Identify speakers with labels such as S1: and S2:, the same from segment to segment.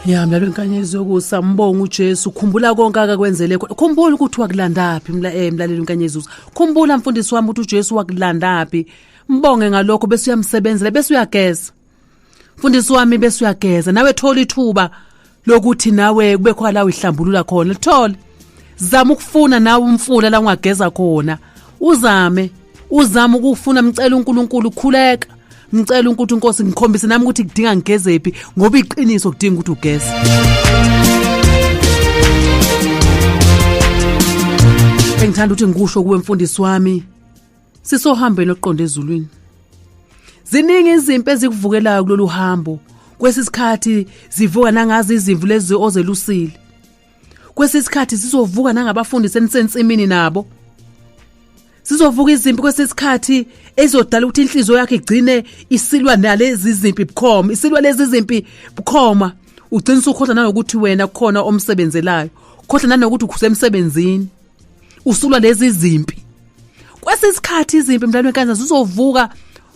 S1: Ya mlalo inkanyezi yokusa, mbonga uJesu. Khumbula konke akakwenzele khona. Khumbula ukuthi wakulandaphi, mlaleli inkanyezi yokusa. Khumbula mfundisi wami ukuthi uJesu wakulandaphi. Mbonge ngalokho bese uyamsebenzela, bese uyageza. Mfundisi wami, bese uyageza. Nawe thola ithuba lokuthi nawe kube khona la uyihlambulula khona. Lithole. Zama ukufuna nawe umfula la ungageza khona. Uzame, uzame ukufuna, mcela uNkulunkulu, khuleka. Ngicela ukuthi inkosi ngikhombise nami ukuthi kudinga ngigezephi, ngoba iqiniso kudinga ukuthi ugeze. Engithanda ukuthi ngikusho kuwe mfundisi wami, sisohambeni oluqonde ezulwini. Ziningi izimpi ezikuvukelayo kulolu hambo. Kwesisikhathi zivuka nangazi izimvu lezi ozelusile. Kwesisikhathi zizovuka nangabafundisi enisensimini nabo. Sizovuka izimpi kwesisikhathi ezodala ukuthi inhliziyo yakhe igcine isilwa nalezi zimpi bukhoma, isilwa lezi zimpi bukhoma. Ugcina usukhohlwa nanokuthi wena kukhona omsebenzelayo, khohlwa nanokuthi usemsebenzini, usulwa lezi zimpi. Kwesisikhathi izimpi mntwana wenkanza zizovuka,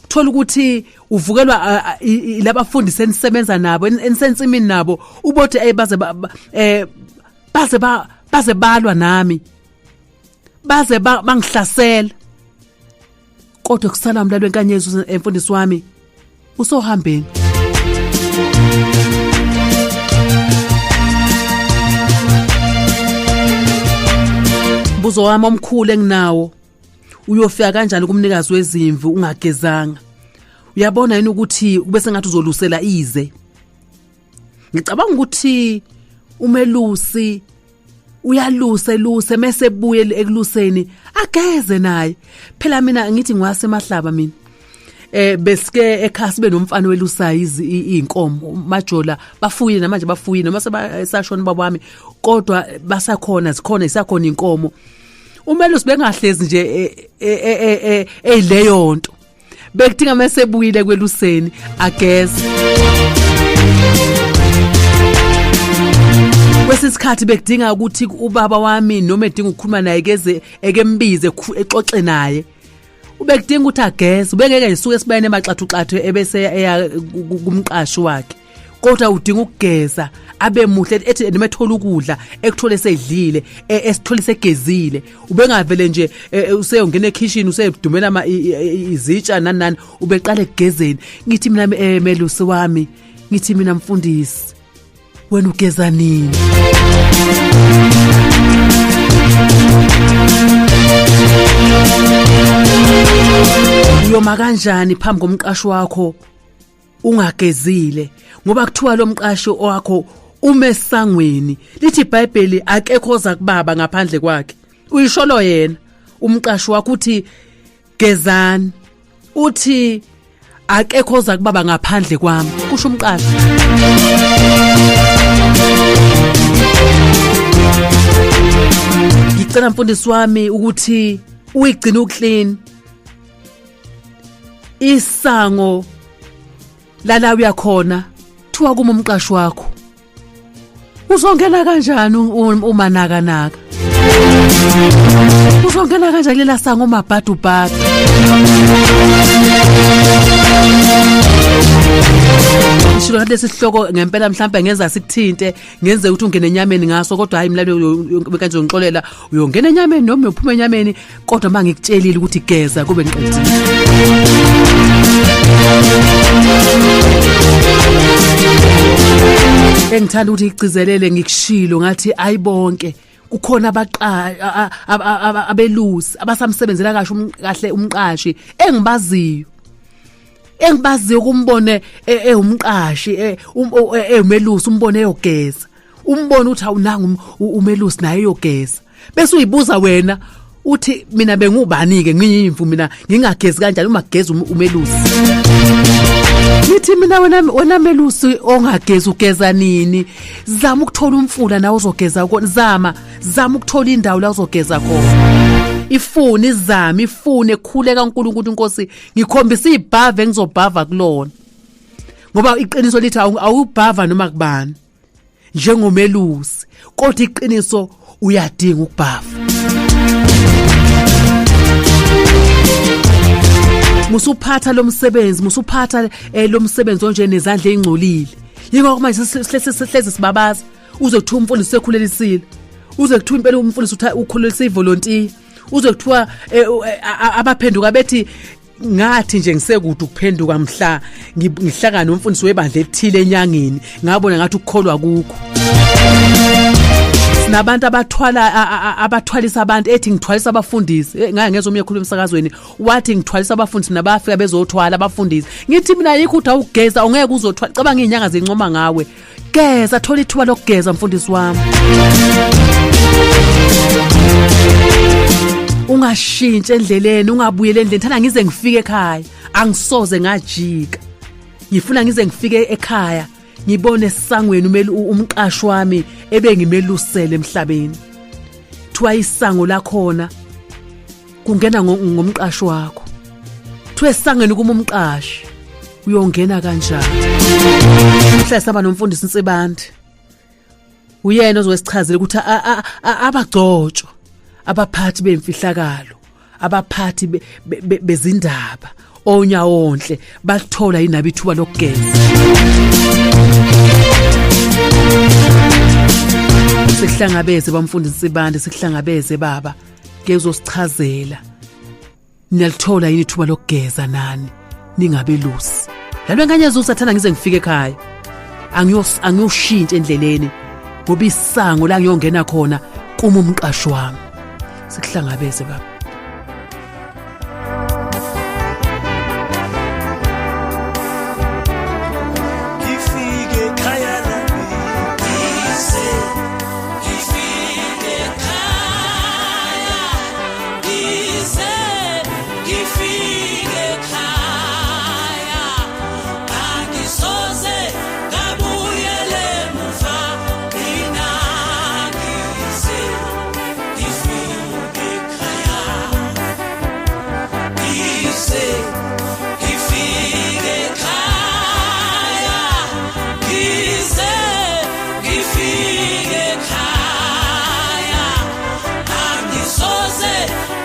S1: thola ukuthi uvukelwa labafundisi enisebenza nabo, enisensimini nabo, ubothi baze baze baze balwa nami, baze bangihlasela. Kodwa kusala umlalo wenkanyezi, emfundisi wami, usohambeni. Mbuzo wami omkhulu enginawo, uyofika kanjani kumnikazi wezimvu ungagezanga? Uyabona yini ukuthi kube sengathi uzolusela ize? Ngicabanga ukuthi umelusi uyalusa eluse, mase ebuye ekuluseni ageze naye. Phela mina ngithi ngiwasemahlaba mina, besike ekhaya sibe nomfana welusayo izinkomo majola, bafuyile namanje, bafuyile noma sebasashona baba wami, kodwa basakhona, zikhona, isakhona inkomo. Umelusi bengahlezi nje eyileyo nto, bekudinga mesebuyile kweluseni ageze. Kwesikhathi bekudinga ukuthi ubaba wami noma edinga ukukhuluma naye keze ekembize exoxe naye, ubekudinga ukuthi ageze. Ubengeke ngisuke esibayeni emaxathuxathu ebese eya kumqashi wakhe, kodwa udinga ukugeza abe muhle, ethi noma ethola ukudla ekuthole sedlile, esithole segezile. Ubengavele nje useyongena ekhishini useyedumela izitsha nani nani, ubeqala ekugezeni. Ngithi mina, melusi wami, ngithi mina mfundisi, wena ugeza nini? Uyoma kanjani phambi komqashi wakho ungagezile? Ngoba kuthiwa lo mqashi wakho umesangweni, lithi iBhayibheli akekho oza kubaba ngaphandle kwakhe. Uyisholo yena umqashi wakho uthi gezani, uthi akekho oza kubaba ngaphandle kwami, kusho umqashi. Ngicela mfundisi wami ukuthi uyigcine uclean isango lala uyakhona. Thiwa kuma umqashi wakho, uzongena kanjani uma naka naka? Uzongena kanjani lela sango mabhadu bhadu? Ngishilo ngathi lesi sihloko ngempela mhlawumbe ngenza sikuthinte, ngenze ukuthi ungene enyameni ngaso, kodwa hayi mlaleli kanje ngixolela, uyongena enyameni noma uyophuma enyameni, kodwa uma ngikutshelile ukuthi geza kube ngiqedile. Engithanda ukuthi ngigcizelele, ngikushilo ngathi ayibonke, kukhona abelusi abasamsebenzela kahle kahle umqashi engibaziyo, engibaziyo kumbone ewumqashi, ewumelusi, umbone eyogeza, umbone ukuthi awunanga umelusi naye eyogeza, bese uyibuza wena uthi mina bengubani ke, ngiyimvu mina, ngingagezi kanjani uma kugeza umelusi? Ngithi mina wena melusi ongagezi, ugeza nini? Zama ukuthola umfula nawe uzogeza kona, zama ukuthola indawo la uzogeza khona. Ifune, izame, ifune, khuleka uNkulunkulu, inkosi ngikhombisa ibhava engizobhava kulona, ngoba iqiniso lithi awubhava noma kubani njengomelusi, kodwa iqiniso uyadinga ukubhava. Musuphatha lo msebenzi, musuphatha lo msebenzi onje nezandla ezingcolile. Yingakho manje sihlezi sibabaza, uze kuthiwa umfundisi usekhulelisile, uze kuthiwa impela umfundisi ukhulelisa ivolontiya, uze kuthiwa abaphenduka bethi ngathi nje ngisekude ukuphenduka mhla ngihlangana nomfundisi webandla elithile enyangeni, ngabona ngathi ukukholwa kukho. Sinabantu abathwala abathwalisa abantu, ethi ngithwalisa abafundisi. Ngake ngezwa omunye ekhuluma emsakazweni, wathi ngithwalisa abafundisi mina, bayafika bezothwala abafundisi. Ngithi mina yikho ukuthi awugeza ungeke uzothwala. Cabanga iy'nyanga zincoma ngawe. Geza, thola ithuba lokugeza mfundisi wami. Ungashintshi endleleni, ungabuyeli endleleni. Thana ngize ngifike ekhaya, angisoze ngajika. Ngifuna ngize ngifike ekhaya, ngibone esangweni umele umqashi wami ebengimelusele emhlabeni. Thiwa isango lakhona kungena ngomqashi wakho. Thiwa esangweni kuma umqashi, uyongena kanjani? Mhla saba nomfundisi Nsibandi, uyena ozowesichazela ukuthi abagcotshwa, abaphathi bemfihlakalo, abaphathi bezindaba, onyawonhle bathola yinabo ithuba lokugeza. Sikuhlangabeze bamfundisi Nsibande, sikuhlangabeze baba, ke uzosichazela niyalithola yini ithuba lokugeza nani ningabelusi. Lalo enkanyezi usathana ngize ngifike ekhaya, angiyoshintsha endleleni ngoba isango la ngiyongena khona kuma umqashi wami. Sikuhlangabeze baba.
S2: Ngifike ekhaya lami, ngize ngifike ekhaya, ngize ngifike ekhaya, angisoze ngabuyele emuva mina, ngize ngifike ekhaya, ngize ngifike ekhaya, ngize ngifike ekhaya, angisoze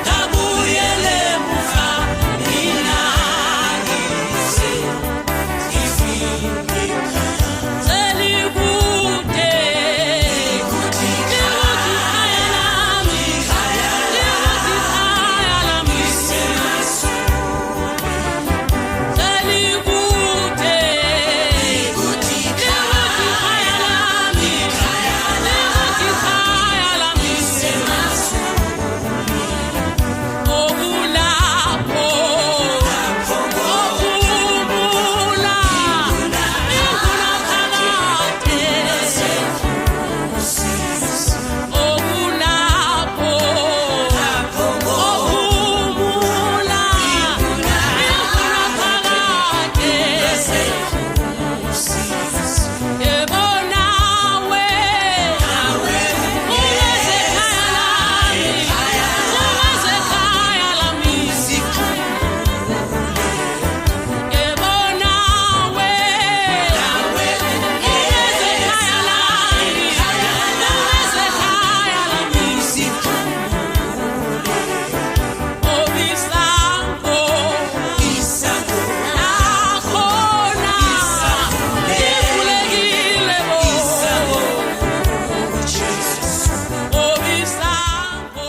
S2: ngabuyele emuva mina, ngize ngifike ekhaya. Selikude ikhaya lami, ikhaya lami, selikude ikhaya lami, ikhaya lami, okulapho ophumula ingunaphakade, okulapho ophumula ingunaphakade. Yebo nawe ungeze ekhaya lami, ungeze ekhaya lami. Yebo nawe ungeze ekhaya lami, ungeze ekhaya lami. Obisango lakhona livulekile bo, obisango.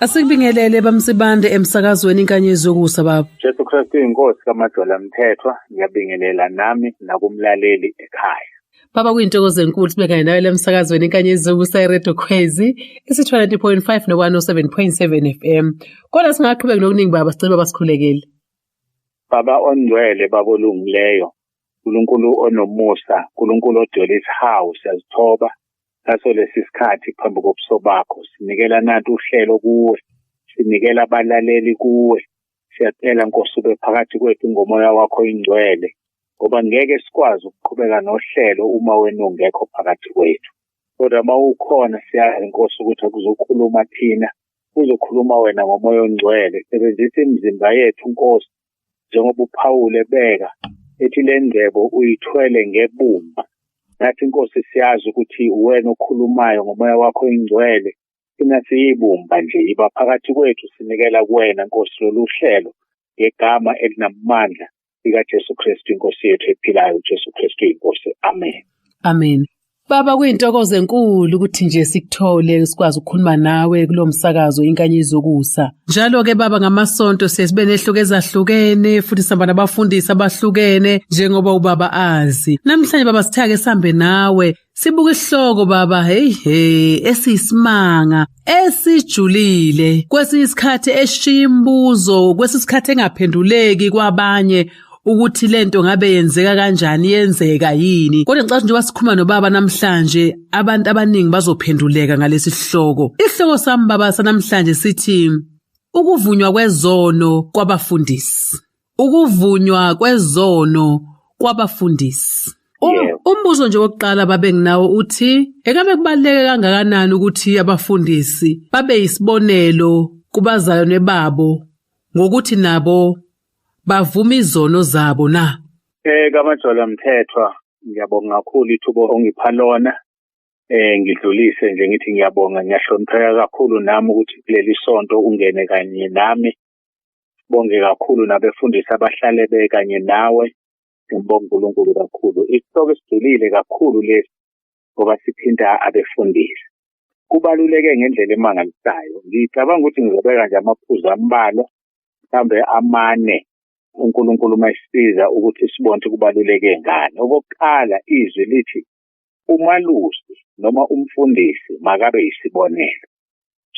S1: Asikubingelele bamsibande emsakazweni inkanyezi yokusa baba.
S3: Jesu Kristu inkosi kaMajola Mthethwa, ngiyabingelela nami nakumlaleli ekhaya.
S1: Baba, kuyintokozo enkulu sibe kanye nawe emsakazweni inkanyezi yokusa eRadio Khwezi isithi 90.5 no 107.7 FM. Kodwa singaqhubeki nokuningi baba, sicela baba sikhulekele.
S3: Baba ongcwele, baba olungileyo, uNkulunkulu onomusa, uNkulunkulu ogcwele isihawu, siyazithoba ngaso lesi sikhathi phambi kobuso bakho. Sinikela nantu uhlelo kuwe, sinikela abalaleli kuwe. Siyacela Nkosi ube phakathi kwethu ngomoya wakho ingcwele, ngoba ngeke sikwazi ukuqhubeka nohlelo uma wena ungekho phakathi kwethu. Kodwa uma ukhona siyazi Nkosi ukuthi akuzokhuluma thina, uzokhuluma wena ngomoya ongcwele. Sebenzisa imizimba yethu Nkosi, njengoba uPawule beka ethi le ngcebo uyithwele ngebumba. Nathi Nkosi siyazi ukuthi uwena okhulumayo ngomoya wakho ingcwele, thina siyibumba nje. Iba phakathi kwethu, sinikela kuwena Nkosi lolu hlelo ngegama elinamandla likaJesu Kristu inkosi yethu ephilayo, uJesu Kristu inkosi. Amen.
S1: Amen. Baba, kuyintokozo enkulu ukuthi nje sikuthole sikwazi ukukhuluma nawe kulo msakazo Inkanyezi Yokusa. Njalo ke baba, ngamasonto siye sibe nehluko ezahlukene futhi sihamba nabafundisi abahlukene njengoba ubaba azi. Namhlanje baba sithake sihambe nawe sibuka isihloko baba, hey hey, esiyisimanga esijulile, kwesinye isikhathi eshiya imibuzo, kwesinye isikhathi engaphenduleki kwabanye ukuthi lento ngabe yenzeka kanjani, yenzeka yini. Kodwa ngicabanga njengoba sikhuluma nobaba namhlanje, abantu abaningi bazophenduleka ngalesi sihloko. Isihloko sami baba sanamhlanje sithi ukuvunywa kwezono kwabafundisi. Ukuvunywa kwezono kwabafundisi. Umbuzo nje wokuqala babe nginawo uthi, engabe kubaluleke kangakanani ukuthi abafundisi babe yisibonelo kubazalwane babo ngokuthi nabo bavuma izono zabo na?
S3: KaMajola Mthethwa, ngiyabonga kakhulu ithuba ongipha lona. Ngidlulise nje ngithi ngiyabonga, ngiyahlonipheka kakhulu nami ukuthi kuleli sonto ungene kanye nami. Bonge kakhulu nabefundisi abahlale bekanye nawe. Ngibonga uNkulunkulu kakhulu. Isihloko esijulile kakhulu lesi ngoba sithinta abefundisi. Kubaluleke ngendlela emangalisayo. Ngicabanga ukuthi ngizobeka nje amaphuzu ambalwa, mhlambe amane, uNkulunkulu mayisiza ukuthi sibone ukuthi kubaluleke ngani. Okokuqala, izwi lithi umalusi noma umfundisi makabe yisibonelo.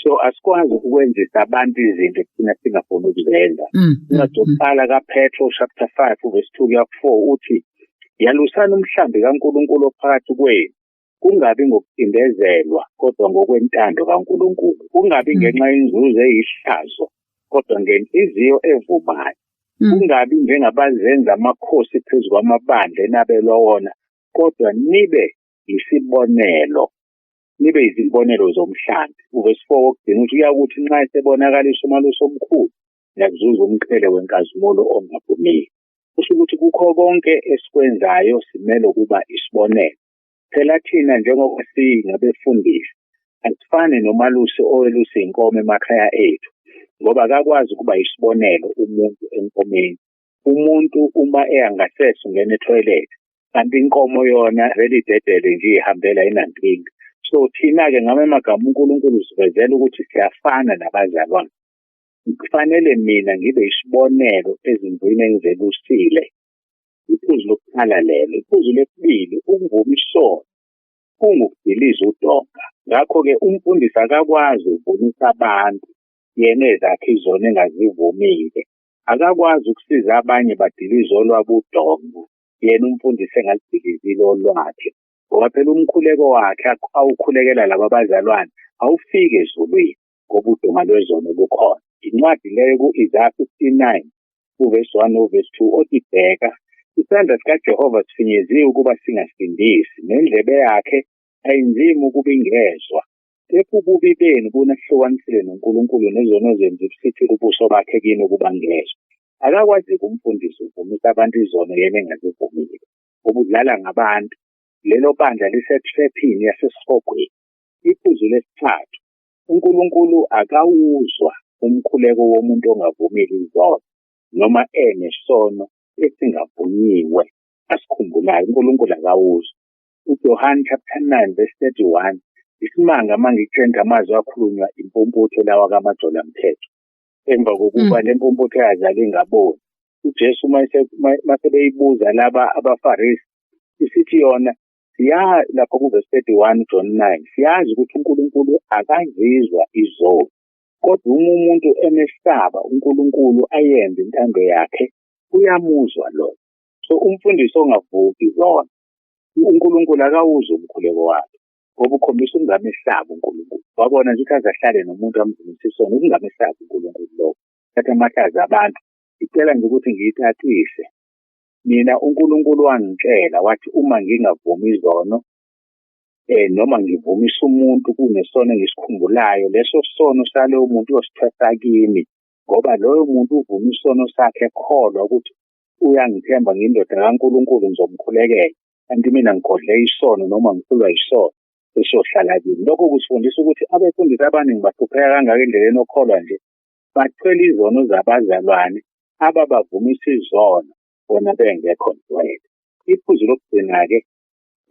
S3: So asikwazi ukwenzisa abantu izinto thina singafuni ukuzenza. Incwadi yokuqala kaPetro chapter 5 verse 2 kuya 4 uthi, yalusani umhlambi kaNkulunkulu ophakathi kwenu, kungabi ngokucindezelwa kodwa ngokwentando kaNkulunkulu, kungabi ngenxa yenzuzo eyihlazo kodwa ngenhliziyo evumayo, kungabi njengabazenza amakhosi phezu kwamabandla enabelwa wona, kodwa nibe isibonelo, nibe izibonelo zomhlambi. Uvesi 4 wokugcina uthi uyakuthi nxa esebonakalisa umalusi omkhulu, niyakuzuza umqhele wenkazimulo ongavumile. Kusho ukuthi kukho konke esikwenzayo simele ukuba isibonelo. Phela thina njengoba singabefundisi asifani nomalusi owelusa inkomo emakhaya ethu, ngoba akakwazi ukuba isibonelo umuntu enkomeni. Umuntu uma eya ngasese ungena etoilet, kanti inkomo yona vele idedele nje ihambela inankinga. So thina-ke ngame amagama uNkulunkulu usivezela ukuthi siyafana nabazalwane. Kufanele mina ngibe isibonelo ezimvini engizelusile. Iphuzu lokuqala lelo. Iphuzu lesibili, ukuvuma isono kungukudiliza udonga. Ngakho-ke umfundisi akakwazi ukuvumisa abantu yena ezakhe izono engazivumile. Akakwazi ukusiza abanye badilize olwabo udonga, yena umfundisi engalidilizile olwakhe. Ngoba phela umkhuleko wakhe awukhulekela laba bazalwane awufiki ezulwini, ngoba udonga lwezono lukhona. Incwadi leyo ku-Isaya 59 uvesi 1 novesi 2 othi, bheka isandla sikaJehova sifinyeziwe ukuba singasindisi, nendlebe yakhe ayinzima ukuba ingezwa. Kepha ububi benu bunahlukanisile noNkulunkulu, nezono zenu zibusithile ubuso bakhe kini ukuba ngezwa. Akakwazi umfundisi uvumisa abantu izono yena engazivumile, ngoba udlala ngabantu. Lelo bandla lisetrepini yasesihogweni. Iphuzu lesithathu, uNkulunkulu akawuzwa umkhuleko womuntu ongavumile izono noma enesono esingavunyiwe asikhumbulayo. uNkulunkulu akawuzwa. uJohn chapter 9 verse 31, isimanga mangitshela amazwi akhulunywa impumputhe lawa kaMajola Mthetho. Emva kokuba le mpumputhe yazalwa ingaboni, uJesu masebeyibuza laba abaFarisi, isithi yona siya lapho kuverse 31 John 9, siyazi ukuthi uNkulunkulu akazizwa izono, kodwa uma umuntu emesaba uNkulunkulu ayenze intando yakhe uyamuzwa lo. So umfundisi ongavuki izono, uNkulunkulu akawuzwa umkhuleko wakhe, ngoba ukhombisa ukungamesabi uNkulunkulu. Wabona nje ukuthi azahlale nomuntu amvumise isono, ukungamesabi uNkulunkulu lokho. Thatha amahlazo abantu. Ngicela nje ukuthi ngiyicacise. Mina uNkulunkulu wangitshela wathi uma ngingavumi izono, noma ngivumisa umuntu kunesono engisikhumbulayo, leso sono salowo muntu uyosithwesa kimi, ngoba loyo muntu uvuma isono sakhe ekholwa ukuthi uyangithemba ngiyindoda kaNkulunkulu ngizomkhulekela, kanti mina ngigodle isono noma ngihlulwa isono esiyohlala kimi. Lokho kusifundisa ukuthi abefundisi abaningi bahlupheka kangaka endleleni okholwa nje, bathwele izono zabazalwane ababavumisa izono, bona bengekho ngcwele. Iphuzu lokugcina-ke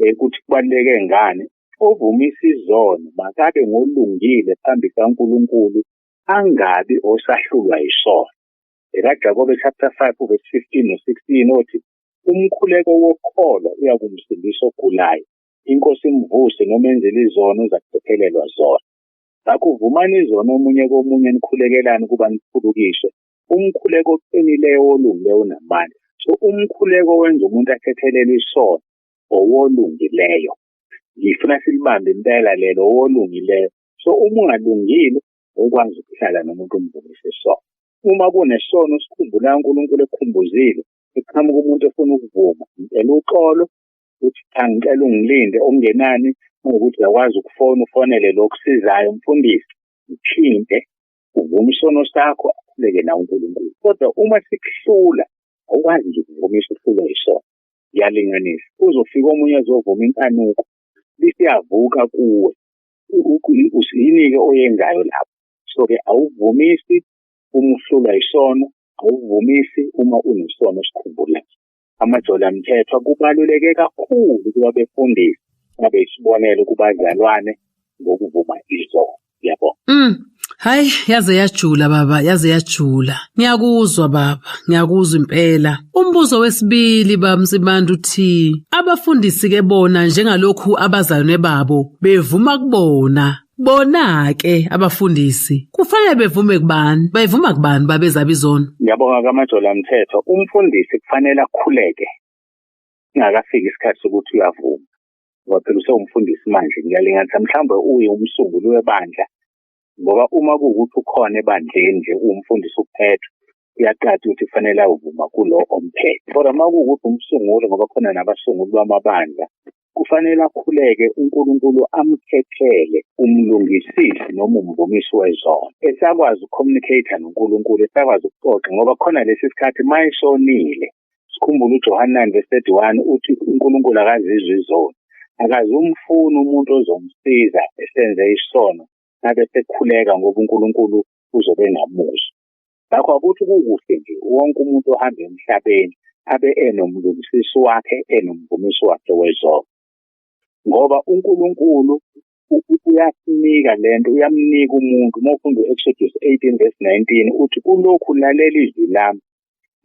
S3: ukuthi kubaluleke ngani, ovumisa izono makabe ngolungile phambi kukaNkulunkulu, angabi osahlulwa yisono. EkaJakobe chapter 5 verse 15 no-16 othi umkhuleko wokukholwa uyakumsindisa ogulayo, inkosi imvuse noma enzele izono uzakuthethelelwa zona. Ngakho vumani izono omunye komunye, nikhulekelane ukuba niphulukiswe. Umkhuleko oqinileyo wolungileyo unamandla. So umkhuleko wenza umuntu athethelelwe isono owolungileyo. Ngifuna silibambe impela lelo, owolungileyo. So uma ungalungile ukwazi ukuhlala nomuntu umvumise isono. Uma kunesono sikhumbula uNkulunkulu ekukhumbuzile, eqhamuka umuntu efuna ukuvuma, ngicela uxolo, uthi cha ngicela ungilinde okungenani, ukuthi uyakwazi ukufona ufonele lo okusizayo umfundisi, uthinte uvume isono sakho, akhuleke nawe uNkulunkulu. Kodwa uma sikuhlula awukwazi nje ukuvumisa uhlulwa isono. Ngiyalinganisa, uzofika omunye ezovuma inkanuko bisiyavuka kuwe, yini-ke oyenzayo lapho? So-ke awuvumisi uma uhlulwa isono, awuvumisi uma unesono osikhumbulayo. Amajola mthethwa kubaluleke kakhulu ukuba befundise babe isibonelo kubazalwane ngokuvuma izono. Ngiyabonga.
S1: Hayi, yaze yajula baba, yaze yajula. Ngiyakuzwa baba, ngiyakuzwa impela. Umbuzo wesibili baba Nsibande uthi abafundisi ke bona njengalokhu abazalwane babo bevuma kubona. Bona ke abafundisi kufanele bevume kubani? Bayivuma kubani babezaba izono?
S3: Ngiyabonga kaMajola Mthetho. Umfundisi kufanele akhuleke ingakafiki isikhathi sokuthi uyavuma. Ngoba phela usewumfundisi manje, ngiyalinganisa mhlawumbe uye umsunguli webandla, ngoba uma kuwukuthi ukhona ebandleni nje uwumfundisi uphethwe, kuyacaca ukuthi kufanele ayovuma kulo omphethe. Kodwa uma kuwukuthi umsunguli, ngoba khona nabasunguli bamabandla, kufanele akhuleke uNkulunkulu amkhethele umlungisisi noma umvumisi wezono, esakwazi ukucommunicate noNkulunkulu, esakwazi ukuxoxa, ngoba khona lesi sikhathi mayesonile. Sikhumbule uJohane 9 verse 31 uthi uNkulunkulu akazizwa izono, akazumfuna umuntu ozomsiza esenze isono ngabe sekhuleka, ngoba uNkulunkulu uzobe engamuzwa. Ngakho akuthi kukuhle nje wonke umuntu ohamba emhlabeni abe enomlungisisi wakhe, enomvumisi wakhe wezono, ngoba uNkulunkulu uyasinika lento, uyamnika umuntu. Uma ufunda u-Exodus 18 verse 19 uthi kulokhu lalela izwi lami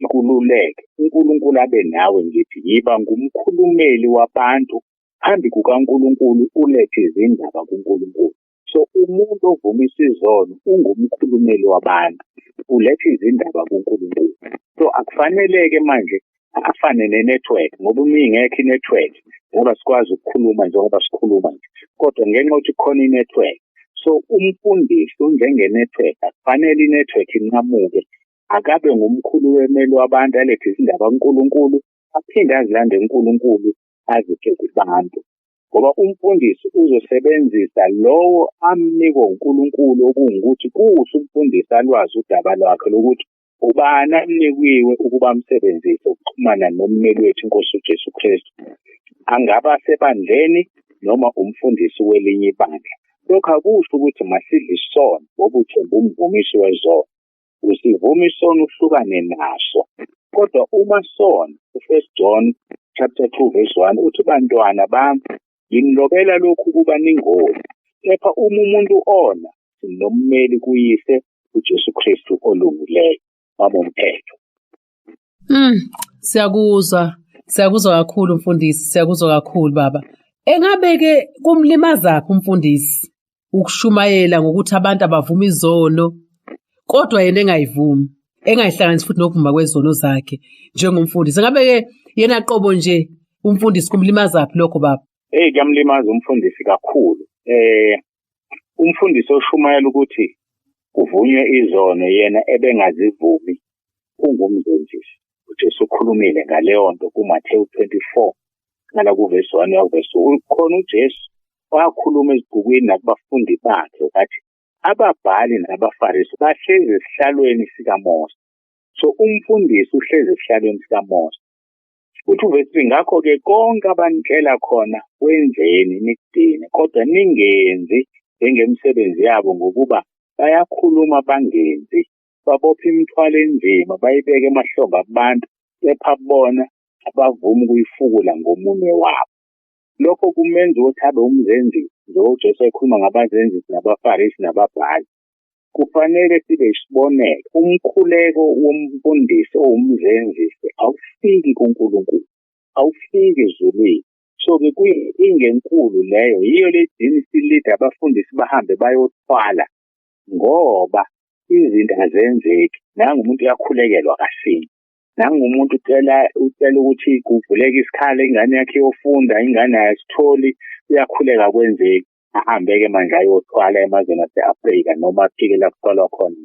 S3: ngikululeke, uNkulunkulu abe nawe, ngithi yiba ngumkhulumeli wabantu phambi kukaNkulunkulu, ulethe izindaba kuNkulunkulu. So umuntu ovumisa izono ungumkhulumeli wabantu, uletha izindaba kuNkulunkulu. So akufaneleke manje afane ne-network, ngoba uma ingekho i-network ngoba sikwazi ukukhuluma njengoba sikhuluma nje, kodwa ngenxa yokuthi khona i-network. So umfundisi unjenge-network, akufanele i-network inqamuke, akabe ngumkhulumeli wabantu, alethe izindaba kuNkulunkulu, aphinde azilande kuNkulunkulu aziphe kubantu. Ngoba umfundisi uzosebenzisa lowo amnikwa uNkulunkulu, okungukuthi kuhle umfundisi alwazi udaba lwakhe lokuthi ubani amnikiwe ukuba amsebenzise ukuxhumana nommeli wethu inkosi uJesu Kristu, angaba sebandleni noma umfundisi welinye ibandla. Lokhu akusho ukuthi masidle isono ngoba uthemba umvumisi wezono. Usivuma isono uhlukane naso. Kodwa uma sona, u-1 John chapter 2 verse 1 uthi bantwana bami nginilobela lokhu kuba ningoni, kepha uma umuntu ona sinommeli kuyise uJesu Kristu olungileyo. Wabomthetho.
S1: Siyakuzwa, siyakuzwa kakhulu mfundisi, siyakuzwa kakhulu baba. Engabe ke kumlimazaphi umfundisi ukushumayela ngokuthi abantu abavuma izono kodwa yena engayivumi, engayihlanganisi futhi nokuvuma kwezono zakhe njengomfundisi? Engabe ke yena qobo nje umfundisi kumlimazaphi lokho baba?
S3: Hey, kuyamlimaza umfundisi kakhulu. Umfundisi oshumayela ukuthi kuvunywe izono yena ebengazivumi ungumzenzisi. uJesu ukhulumile ngaleyo nto kuMathewu 24 qala kuvesi 1 uya kuvesi 2. Khona uJesu wakhuluma ezigcukwini nakubafundi bakhe wathi ababhali nabaFarisi bahlezi esihlalweni sikaMose. So umfundisi uhlezi esihlalweni sikaMose. Uthi uvesi 3, ngakho-ke konke abanitshela khona kwenzeni nikugcine, kodwa ningenzi njengemisebenzi yabo, ngokuba bayakhuluma bangenzi. Babopha imithwalo enzima bayibeke emahlombe abantu, Kepha bona abavumi ukuyifukula ngomunwe wabo. Lokho kumenza ukuthi abe umzenzisi, njengoba uJesu ekhuluma ngabazenzisi nabaFarisi nababhali. Kufanele sibe isibonelo. Umkhuleko womfundisi owumzenzisi awufiki kuNkulunkulu, awufiki ezulwini. So-ke kuyinkinga enkulu leyo, yiyo le dini isilida abafundisi bahambe bayothwala ngoba izinto azenzeki. Nangu umuntu uyakhulekelwa kasini, nangu umuntu ucela ukuthi kuvuleke isikhala, ingane yakhe iyofunda, ingane ayisitholi, uyakhuleka kwenzeki. Ahambe-ke manje ayothwala emazweni ase-Afrika noma afike la kuthwalwa khona.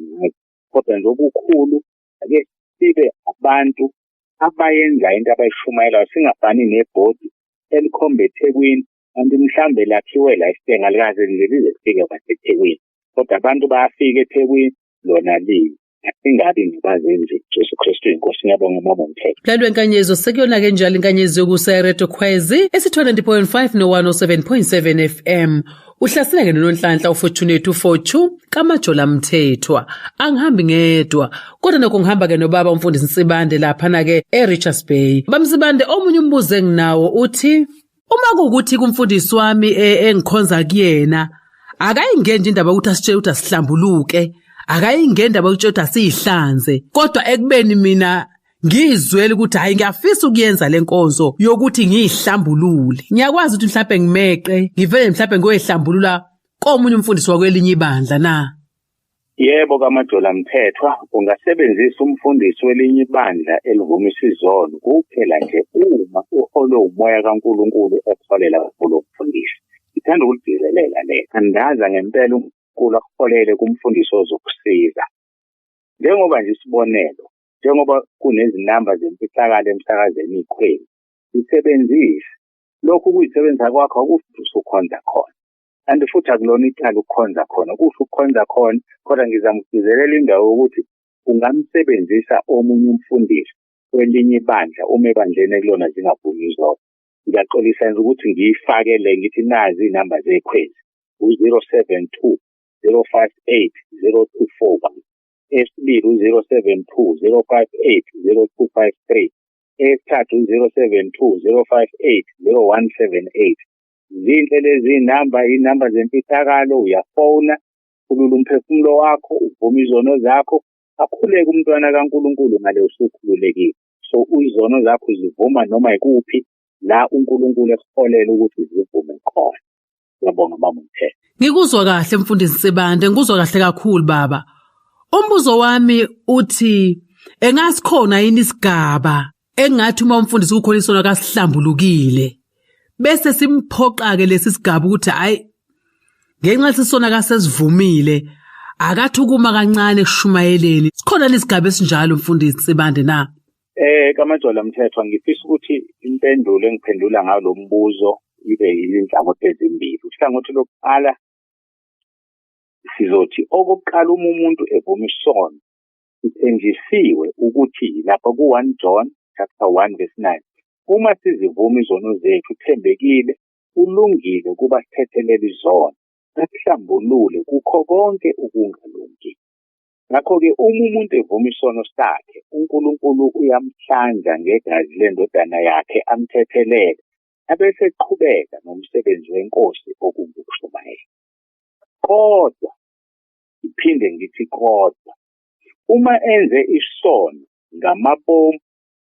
S3: Kodwa nje okukhulu, ake sibe abantu abayenza into abayishumayelayo, singafani nebhodi elikhomba eThekwini, kanti mhlambe lakhiwe la isitenga likaze nje lize lifike kwaseThekwini, kodwa abantu bayafika eThekwini lona limi. Asingabi ngabazenzi. Jesu Kristu inkosi. Ngiyabonga mama Mthetho.
S1: Mlaleli wenkanyezo, sekuyona-ke njalo inkanyezo yokusa eRedo Khwezi esi-90.5 no-107.7 FM. Uhlaseleke noNonhlanhla uFortunate u42 kaMajola Mthethwa. Angihambi ngedwa, kodwa nokho ngihamba-ke nobaba umfundisi Nsibande laphana-ke eRichards Bay. BamSibande, omunye umbuzo enginawo uthi uma kuwukuthi kumfundisi wami engikhonza kuyena akayingeni nje indaba yokuthi asitshele ukuthi asihlambuluke, akayingeni indaba yokuthi ukuthi asiyihlanze, kodwa ekubeni mina ngizwele ukuthi hayi ngiyafisa ukuyenza le nkonzo yokuthi ngiyihlambulule, ngiyakwazi ukuthi mhlawumbe ngimeqe ngivele mhlawumbe ngiyoyihlambulula komunye umfundisi wakwelinye ibandla na?
S3: Yebo, kaMajola Mthethwa, ungasebenzisa umfundisi welinye ibandla elivumisa izono kuphela nje uma uholwe umoya kaNkulunkulu ekuholela kulo mfundisi. Ngithanda ukugcizelela le. Thandaza ngempela uNkulunkulu akuholele kumfundisi ozokusiza. Njengoba nje isibonelo, njengoba kunezinamba zemfihlakalo emsakazweni ikhweli, zisebenzise. Lokhu kuyisebenzisa kwakho akusho ukuthi usukhonza khona. Kanti futhi akulona icala ukukhonza khona, kusho ukukhonza khona, kodwa ngizama ukugcizelela indawo yokuthi ungamsebenzisa omunye umfundisi kwelinye ibandla uma ebandleni ekulona zingavumi izono. Ngiyaxolisa nje ukuthi ngiyifake le, ngithi nazi iy'namba zekhwezi, u-072 058 0241, esibili u-072 058 0253, esithathu u-072 058 0178. Zinhle lezi namba, inamba zemfihlakalo, uyafona, khulula umphefumulo wakho, uvume izono zakho, akhuleke umntwana kaNkulunkulu ngale usukhululekile. So izono zakho uzivuma noma ikuphi la uNkulunkulu ekuholela ukuthi zivume khona. Ngiyabonga mama Mthethwa.
S1: Ngikuzwa kahle mfundisi Nsibande, ngikuzwa kahle kakhulu baba. Umbuzo wami uthi engasikhona yini isigaba engathi uma umfundisi kukhona isono akasihlambulukile bese simphoqa-ke lesi sigaba ukuthi hhayi ngenxa sisona kasesivumile akathi ukuma kancane ekushumayeleni. Sikhona lesigaba esinjalo mfundisi Nsibande na?
S3: KaMajola Mthethwa, ngifisa ukuthi impendulo engiphendula ngayo lo mbuzo ibe izinhlangothi ezimbili. Uhlangothi lokuqala sizothi okokuqala uma umuntu evuma isono, sithenjisiwe ukuthi lapha ku-1 John chapter 1 verse 9, uma sizivuma izono zethu uthembekile, ulungile ukuba sithethelele izono, asihlambulule kukho konke ukungalungi. Ngakho-ke uma umuntu evuma isono sakhe, uNkulunkulu uyamhlanza ngegazi lendodana yakhe amthethelele, abese eqhubeka nomsebenzi wenkosi okungukushumayela. Kodwa ngiphinde ngithi kodwa uma enze isono ngamabomu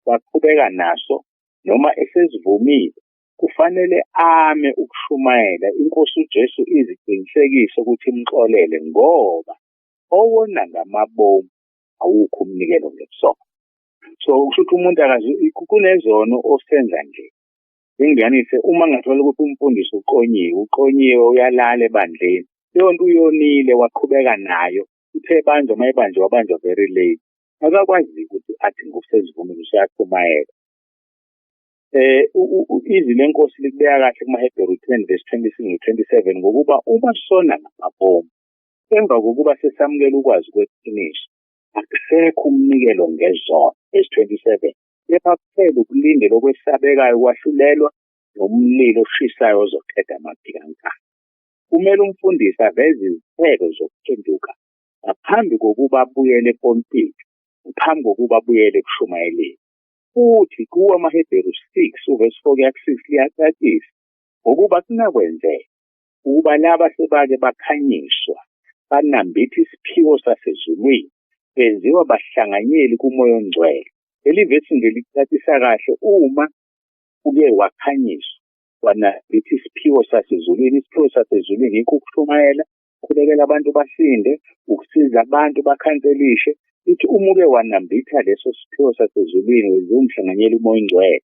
S3: waqhubeka naso noma esesivumile, kufanele ame ukushumayela inkosi uJesu iziqinisekise ukuthi imxolele, ngoba owona ngamabomu awukho umnikelo ngesono. So kusho ukuthi umuntu akazi kunezono osenza nje. Nginganise uma ngathola ukuthi umfundisi uqonyiwe uyalala ebandleni, leyo nto uyonile waqhubeka nayo, uthe banjwa mayebanjwa wabanjwa very late, akakwazi ukuthi athi ngokusezivumile usuyashumayela. Izwi lenkosi likubeka kahle kumaHebheru 10 verse 26 no 27, ngokuba uma sona ngamabomu emva kokuba sesamukela ukwazi kweqiniso, akusekho umnikelo ngezono. Verse 27, kepha kuphela ukulindela okwesabekayo ukwahlulelwa nomlilo oshisayo ozoqeda amaphikankani. Kumele umfundisi aveze izithelo zokuphenduka ngaphambi kokuba abuyele epulpiti, ngaphambi kokuba abuyele ekushumayeleni. Futhi kuwo amaHebheru 6 uverse 4 kuya ku-6 liyacacisa ngokuba kunakwenzeka ukuba laba sebake bakhanyiswa banambitha isiphiwo sasezulwini benziwa bahlanganyeli kuMoya oNgcwele. Leli vesi nje licacisa kahle uma uke wakhanyiswa wanambitha isiphiwo sasezulwini. Isiphiwo sasezulwini yikho ukushumayela, khulekela abantu basinde, ukusiza abantu bakhanselishe. Ithi uma uke wanambitha leso siphiwo sasezulwini wenziwa umhlanganyeli uMoya oNgcwele,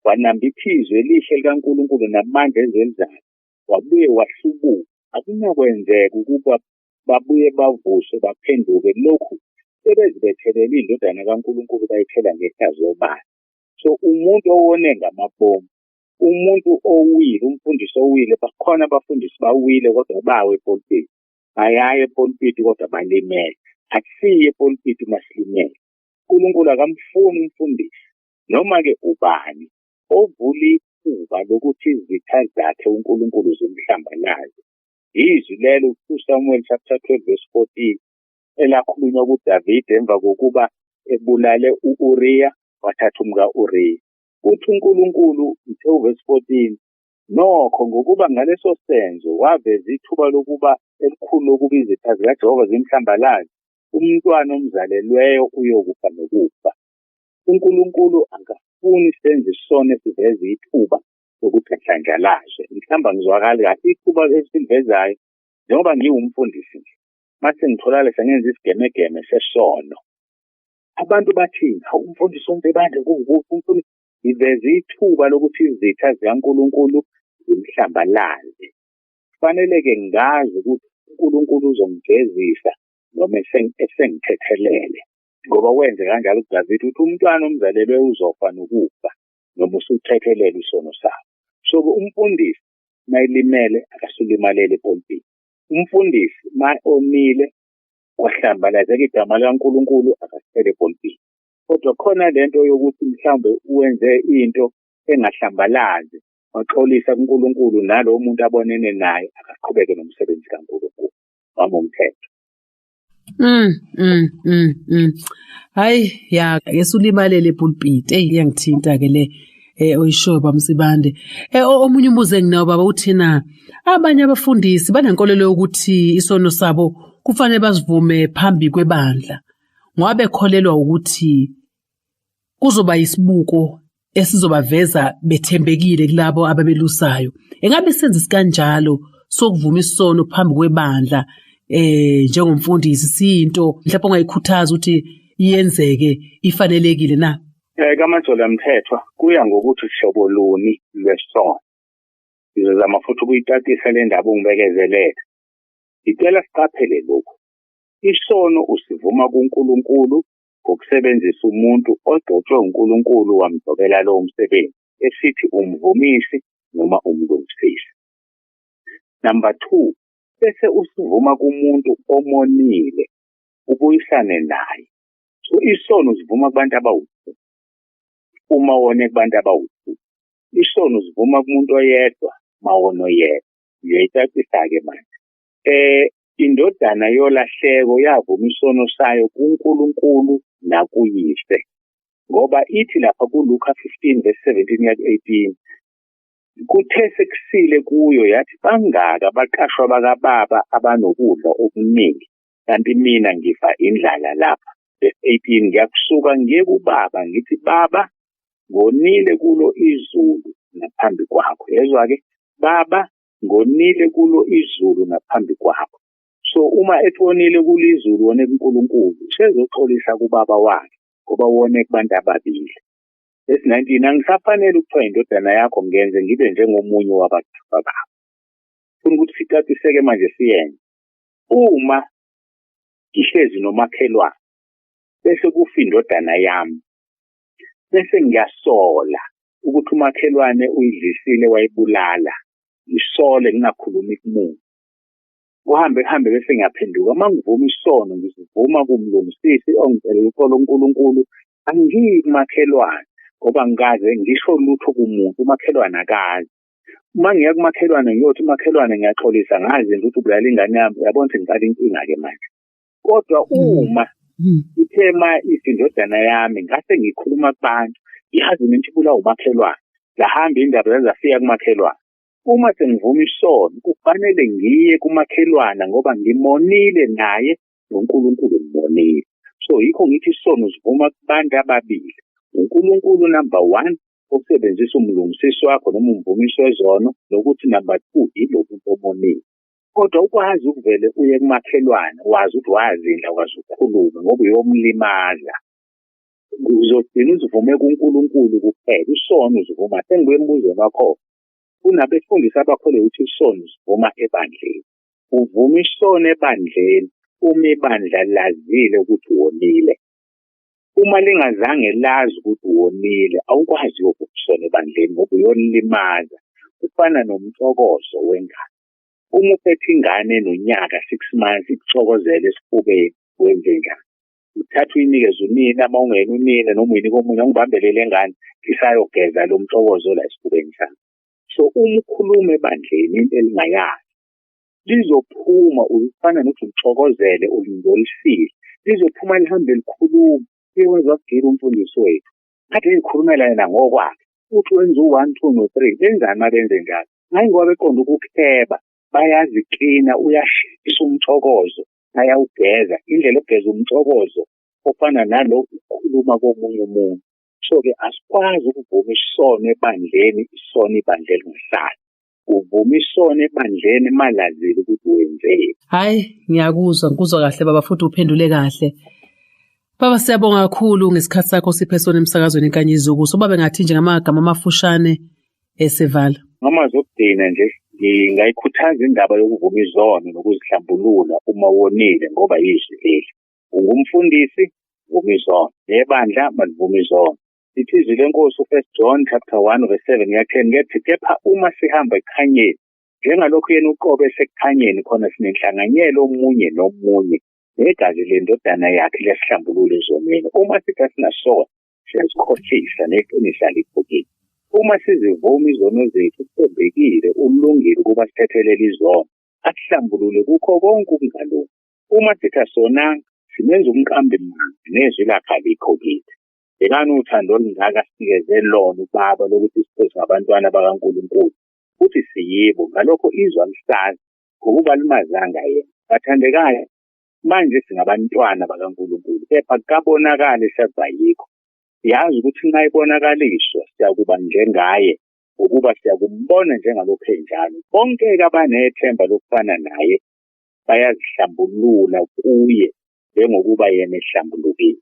S3: wanambitha izwi elihle likaNkulunkulu namandla ezelizayo, wabuye wahlubuka, akunakwenzeka ukuba babuye bavuswe baphenduke lokhu sebezibethelele indodana kaNkulunkulu bayithela ngehlazo obala. So umuntu owone ngamabomu, umuntu owile, umfundisi owile, bakhona abafundisi bawile kodwa bawe epulpiti, bayaye epulpiti kodwa balimele. Akusiye epulpiti masilimele. uNkulunkulu akamfuni umfundisi noma-ke ubani ovula ithuba lokuthi izitha zakhe uNkulunkulu zimhlambalaze. Izwi lelo uSamuel chapter 12 verse 14 elakhulunywa kuDavide emva kokuba ebulale u-Uriya wathatha umka-Uriya. Uthi uNkulunkulu mthe uverse 14, nokho ngokuba ngaleso senzo waveza ithuba lokuba elikhulu lokuba izitha zikaJehova zimhlambalaze, umntwana omzalelweyo uyokufa nokufa. uNkulunkulu akafuni senze isono esiveza ithuba lokuthi ahlanjalazwe. Mhlawumbe angizwakali kahle ithuba esilivezayo njengoba ngiwumfundisi nje mase ngitholakala sengenza isigemegeme sesono. Abantu bathini? Hawu, umfundisi womfebandla kuwukuthi umfundisi. Ngiveza ithuba lokuthi izitha zikaNkulunkulu zimhlambalaze. Kufanele-ke ngazi ukuthi uNkulunkulu uzongijezisa noma esengithethelele, ngoba wenze kanjalo uDavide ukuthi umntwana omzalelwe uzofa nokufa noma usuthethelele isono sakho. So-ke umfundisi mayelimele akasulimalele epulpiti. Umfundisi ma onile kwahlambalazeka igama likaNkulunkulu akasithele epulpiti. Kodwa khona lento yokuthi mhlawumbe uwenze into engahlambalazi waxolisa kuNkulunkulu nalowo muntu abonene naye akaqhubeke nomsebenzi kaNkulunkulu wami umthetho.
S1: Hayi ya yesulimalele epulpiti. Hey iyangithinta ke le oyishoyo baMsibande. Omunye umbuzo enginawo baba uthina abanye abafundisi banenkolelo yokuthi isono sabo kufanele basivume phambi kwebandla ngoba bekholelwa ukuthi kuzoba yisibuko esizobaveza bethembekile kulabo ababelusayo. Engabe senze sikanjalo sokuvuma isono phambi kwebandla njengomfundisi siyinto mhlawumbe ongayikhuthaza ukuthi iyenzeke ifanelekile na?
S3: KaMajola Mthethwa, kuya ngokuthi hlobo luni lwesono. Ngizozama futhi ukuyicacisa le ndaba ungibekezelele. Ngicela siqaphele lokhu. Isono usivuma kuNkulunkulu ngokusebenzisa umuntu ogcotshwe uNkulunkulu wamgcobela lowo msebenzi, esithi umvumisi noma umlungisisi. Number 2, bese usivuma kumuntu omonile, ubuyisane naye. So isono usivuma kubantu abawu-2. Uma wone kubantu abawu-2. Isono usivuma kumuntu oyedwa, mawona oyedwa. Ngiyayicacisa-ke manje. Indodana yolahleko yavuma isono sayo kuNkulunkulu nakuyise. Ngoba ithi lapha kuLuka 15 verse 17 kuya ku-18, kuthe sekusile kuyo yathi bangaka abaqashwa bakababa abanokudla okuningi, kanti mina ngifa indlala lapha. Verse 18, ngiyakusuka ngiye kubaba ngithi baba ngonile kulo izulu naphambi kwakho. Yezwa-ke, baba ngonile kulo izulu naphambi kwakho. So uma ethi wonile kulo izulu, wone kuNkulunkulu, usezoxolisa kubaba wakhe ngoba wone kubantu ababili. Verse 19, angisafanele ukuthiwa indodana yakho, ngenze ngibe njengomunye wabaqashwa bakho. Funa ukuthi sicaciseke manje siyenze. Uma ngihlezi nomakhelwane bese kufa indodana yami, bese ngiyasola ukuthi umakhelwane uyidlisile wayibulala, ngisole ngingakhulumi kumuntu. Kuhambe kuhambe bese ngiyaphenduka. Uma ngivuma isono ngisivuma kumlungisisi ongicelela uxolo uNkulunkulu, angiyi kumakhelwane ngoba ngikaze ngisho lutho kumuntu, umakhelwane akazi. Uma ngiya kumakhelwane ngiyothi umakhelwane ngiyaxolisa ngazi nje ukuthi ubulala ingane yami, uyabona ukuthi ngiqala inkinga-ke manje. Kodwa uma Ithe ma ithi indodana yami ngase ngikhuluma kubantu, yazi mina ibulawa umakhelwane. Lahamba indaba yazafika kumakhelwane. Uma sengivuma isono kufanele ngiye kumakhelwana ngoba ngimonile naye noNkulunkulu ngimonile. So yikho ngithi isono sivuma kubantu ababili. uNkulunkulu number 1 osebenzisa umlungisisi wakho noma umvumiso wezono, nokuthi number 2 yilobu omonile. Kodwa ukwazi ukuvele uye kumakhelwane wazi ukuthi wazindla wazi ukukhuluma ngoba uyomlimaza. Uzogcina uzivume kuNkulunkulu kuphela. Isono uzivuma. Sengibuye embuzweni wakho, kunabefundisi abakholwa ukuthi isono usivuma ebandleni. Uvuma isono ebandleni uma ibandla lazile ukuthi wonile. Uma lingazange lazi ukuthi wonile, awukwazi ukuvuma ebandleni ngoba uyolimaza. Kufana nomthokozo wengane. Uma uphethe ingane enonyaka 6 months ikuxokozele esifubeni, wenze njani? Uthatha uyinikeze unina, uma ungena unina noma uyinika omunye, ungibambelele ingane isayogeza lo mthokozo la esifubeni sami. So uma ukhuluma ebandleni into elingayazi lizophuma, ufana nokuthi uxokozele ulingcolisile, lizophuma lihambe likhuluma. Uyewazi wakugila umfundisi wethu kade ezikhulumela yena ngokwakhe, uthi wenza u-1 2 no-3. Benzani uma benze njalo? Hayi ngoba beqonda ukukheba, bayaziklina, uyashisa umthokozo, bayawugeza. Indlela yokugeza umthokozo ofana nalo ukukhuluma komunye umuntu. So-ke asikwazi ukuvuma isono ebandleni, isono ibandla elingahlali. Uvuma isono ebandleni malazile ukuthi wenzeni.
S1: Hayi, ngiyakuzwa, ngikuzwa kahle baba, futhi uphendule kahle. Baba, siyabonga kakhulu ngesikhathi sakho siphe sona emsakazweni Inkanyezi Yokusa. Ubaba ngathi nje ngamagama amafushane esivala.
S3: Ngamazwi okugcina nje ngingayikhuthaza indaba yokuvuma izono nokuzihlambulula uma wonile, ngoba yizwi leli. Ungumfundisi, vuma izono. Nebandla malivuma izono. Ithi izwi lenkosi u1 John chapter 1 verse 7 ya-10 kethi, kepha uma sihamba ekukhanyeni njengalokhu yena uqobo esekukhanyeni, khona sinenhlanganyelo omunye nomunye, negazi lendodana yakhe liyasihlambulula ezonweni. Uma sithi asinasono, siyazikhohlisa neqiniso alikho kithi. Uma sizivuma izono zethu, uthembekile, ulungile ukuba sithethelele izono, asihlambulule kukho konke ukungalungi. Uma sithi asonanga, simenza umqambi manga, nezwi lakhe alikho kithi. Bhekani uthando olungaka sinikeze lona uBaba lokuthi siphethe ngabantwana bakaNkulunkulu, futhi siyibo. Ngalokho izwe alisazi, ngokuba limazanga yena. Bathandekayo, manje singabantwana bakaNkulunkulu, kepha kabonakali siyakuba yikho. Siyazi ukuthi nxa ibonakaliswa siyakuba njengaye, ngokuba siyakumbona njengalokhu enjalo. Bonke-ke abanethemba lokufana naye bayazihlambulula kuye njengokuba yena ehlambulukile.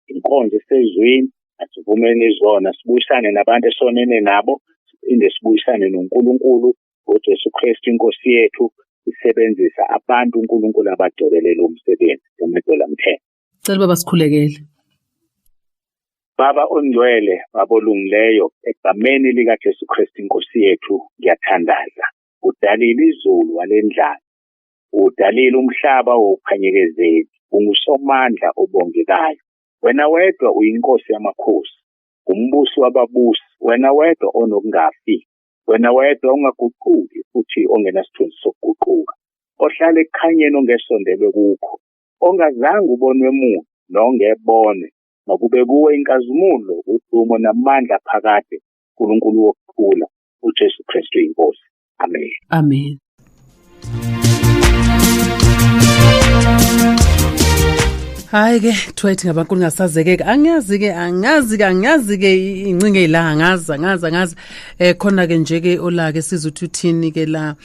S3: Inkonzo esezwini, asivumeni izona, sibuyisane nabantu esonene nabo, siphinde sibuyisane noNkulunkulu ngoJesu Kristu inkosi yethu, isebenzisa abantu uNkulunkulu abagcobelele umsebenzi uMedola Mthembu.
S1: Cela baba sikhulekele.
S3: Baba ongcwele, Baba olungileyo, egameni likaJesu Kristu inkosi yethu ngiyathandaza. Udalile izulu walendlala, udalile umhlaba wokhanyekezeli, ungusomandla obongekayo. Wena wedwa uyinkosi yamakhosi, umbusi wababusi, wena wedwa onokungafi, wena wedwa ongaguquki futhi ongenasithunzi sokuguquka, ohlala ekukhanyeni ongesondelwe kukho, ongazange ubonwe muntu nongebonwe. Makube kuwe inkazimulo, udumo namandla phakade, uNkulunkulu wokuthula, uJesu Kristu inkosi. Amen.
S1: Amen. Hayi ke kuthiwa ngabankulu ngasazekeke, angiyazi-ke angazi-ke angazi-ke incinge ey'la angazi angazi angazi. Khona ke nje ke olake sizuthi uthini ke la.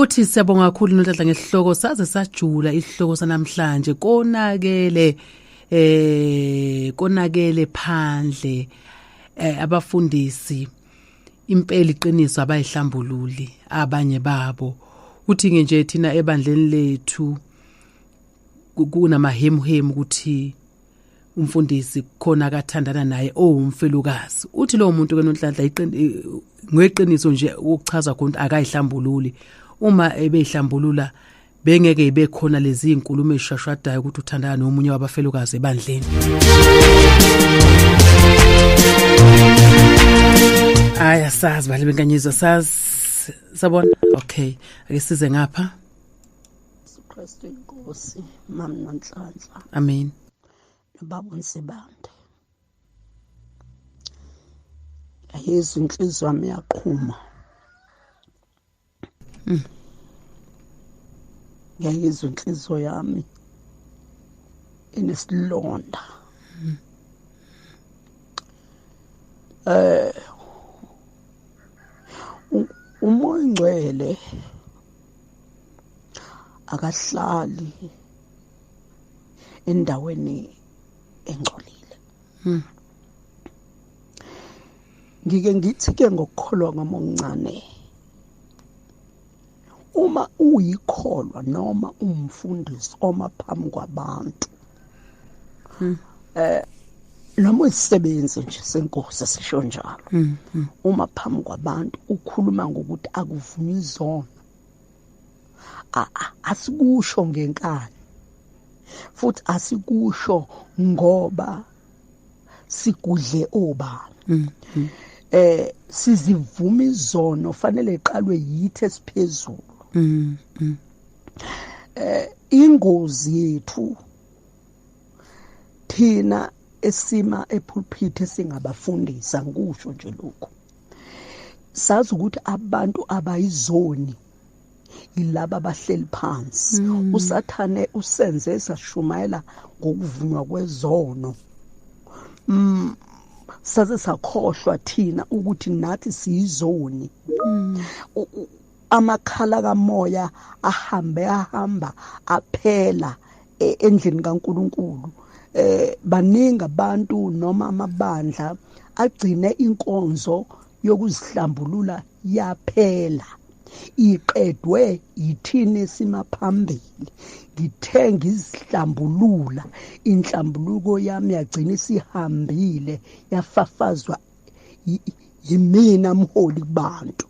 S1: Uthi siyabonga kakhulu Nonhlanhla ngesihloko, saze sajula isihloko sanamhlanje. Konakele konakele phandle, abafundisi impela iqiniso abayihlambululi abanye babo. Uthi nje thina ebandleni lethu kunamahemuhemu ukuthi umfundisi khona akathandana naye owumfelokazi. Uthi lo muntu ke Nonhlanhla ngeqiniso nje ukuchaza khona akayihlambululi. Uma ebeyihlambulula bengeke ibe khona lezi inkulumo ezishashadayo ukuthi uthandana nomunye wabafelokazi ebandleni. Hayi asazi bale benkanyizwa sazi sabona. Okay, ake size ngapha.
S4: Kristu inkosi, Mama Nonhlanhla.
S1: Amen.
S4: Nobaba uNsibande. Ngiyizwa inhliziyo yami iyaqhuma. Ngiyizwa inhliziyo yami inesilonda. Umoya ongcwele akahlali endaweni engcolile. Ngike ngithi ke ngokukholwa kwami okuncane, uma uyikholwa noma umfundisi oma phambi kwabantu, noma isisebenzi nje senkosi sisho njalo, uma phambi kwabantu ukhuluma ngokuthi akuvumi izono, asikusho ngenkani, futhi asikusho ngoba sigudle obani. Sizivuma izono fanele iqalwe yithi esiphezulu. Ingozi yethu thina esima epulpit esingabafundisa, ngikusho nje lokho, sazi ukuthi abantu abayizoni yilaba abahleli phansi. Usathane usenze sashumayela ngokuvunywa kwezono. Saze sakhohlwa thina ukuthi nathi siyizoni. Amakhala kamoya ahambe ahamba aphela endlini kaNkuluNkulu. Baningi abantu noma amabandla agcine inkonzo yokuzihlambulula yaphela, iqedwe yithini simaphambili. Ngithe ngizihlambulula, inhlambuluko yami yagcina isihambile, yafafazwa yimina mholi kubantu.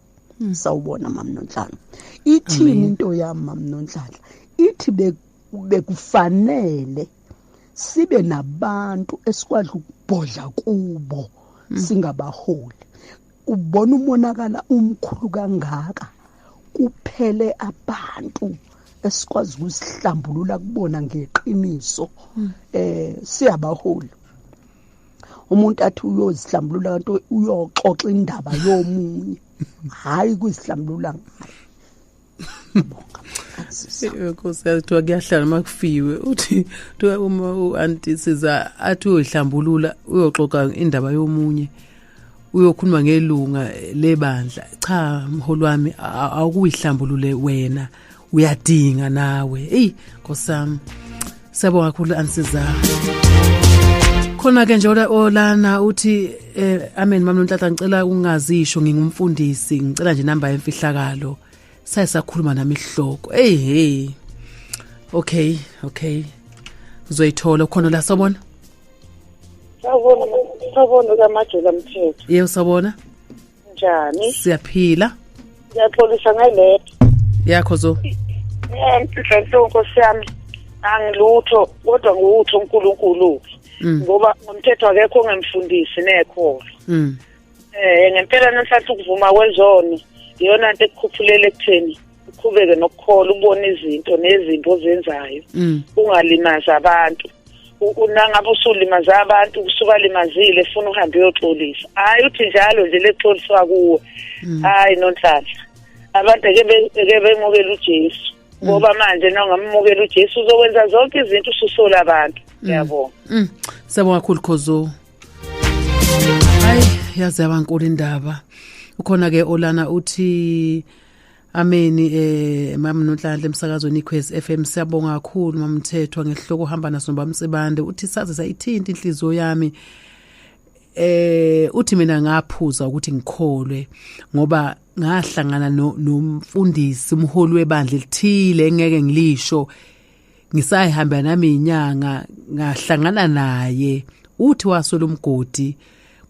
S4: Sawubona Mama Nonhlanhla. Ithini into yami Mama Nonhlanhla? Ithi bekufanele sibe nabantu esikwazi ukubhodla kubo singabaholi. Ubona umonakala umkhulu kangaka, kuphele abantu esikwazi ukusihlambulula kubona ngeqiniso. Siyabaholi. Umuntu athi uyozihlambulula kanti uyoxoxa indaba yomunye, hayi kuzihlambulula ngaye. Ngiyabonga.
S1: Nkosi yathi kuyahlala makufiwe, uthi uma u-anti siza athi uyoyihlambulula uyoxoxa indaba yomunye, uyokhuluma ngelunga lebandla. Cha mholi wami, awukuyihlambulule wena, uyadinga nawe. Hey Nkosi yami, siyabonga kakhulu ansiza. Khona ke nje olana uthi amen Mama Nonhlanhla, ngicela ungazisho ngingumfundisi, ngicela nje inamba yemfihlakalo. Saye sakhuluma nami ihloko. Hey hey. Okay, okay. Uzoyithola khona la sabona?
S5: Sawubona, sawubona kaMajola Mthetho.
S1: Yebo sawubona.
S5: Njani?
S1: Siyaphila.
S5: Ngiyaxolisa ngeletha.
S1: Yakho zo.
S5: Mthetho Nkosi yami, angilutho kodwa nguwutho uNkulunkulu. Ngoba ngomthetho akekho ongemfundisi nekholo. Ngempela namhlanje ukuvuma kwezono iyona into ekukhuphulela ekutheni uqhubeke nokukholwa, ubone izinto nezinto ozenzayo, ungalimazi abantu. Unangabe usulimaza abantu, usubalimazile, funa uhambe uyoxolisa. Hayi uthi njalo nje lexoliswa kuwe. Hayi Nonhlanhla, abantu eke bemukela uJesu, ngoba manje nawungamukela uJesu uzokwenza zonke izinto ususola abantu. Ngiyabonga.
S1: Siyabonga kakhulu Khozo. Hayi yazi yabankulu indaba. Ukhona ke olana uthi ameni Mama Nonhlanhla emsakazweni iKwezi FM, siyabonga kakhulu Mama Mthethwa ngehloko uhamba naso bamsibande. Uthi saze sayithinta inhliziyo yami. Uthi mina ngaphuza ukuthi ngikholwe ngoba ngahlangana nomfundisi umholi webandla elithile engeke ngilisho, ngisayihamba nami inyanga ngahlangana naye. Uthi wasola umgodi,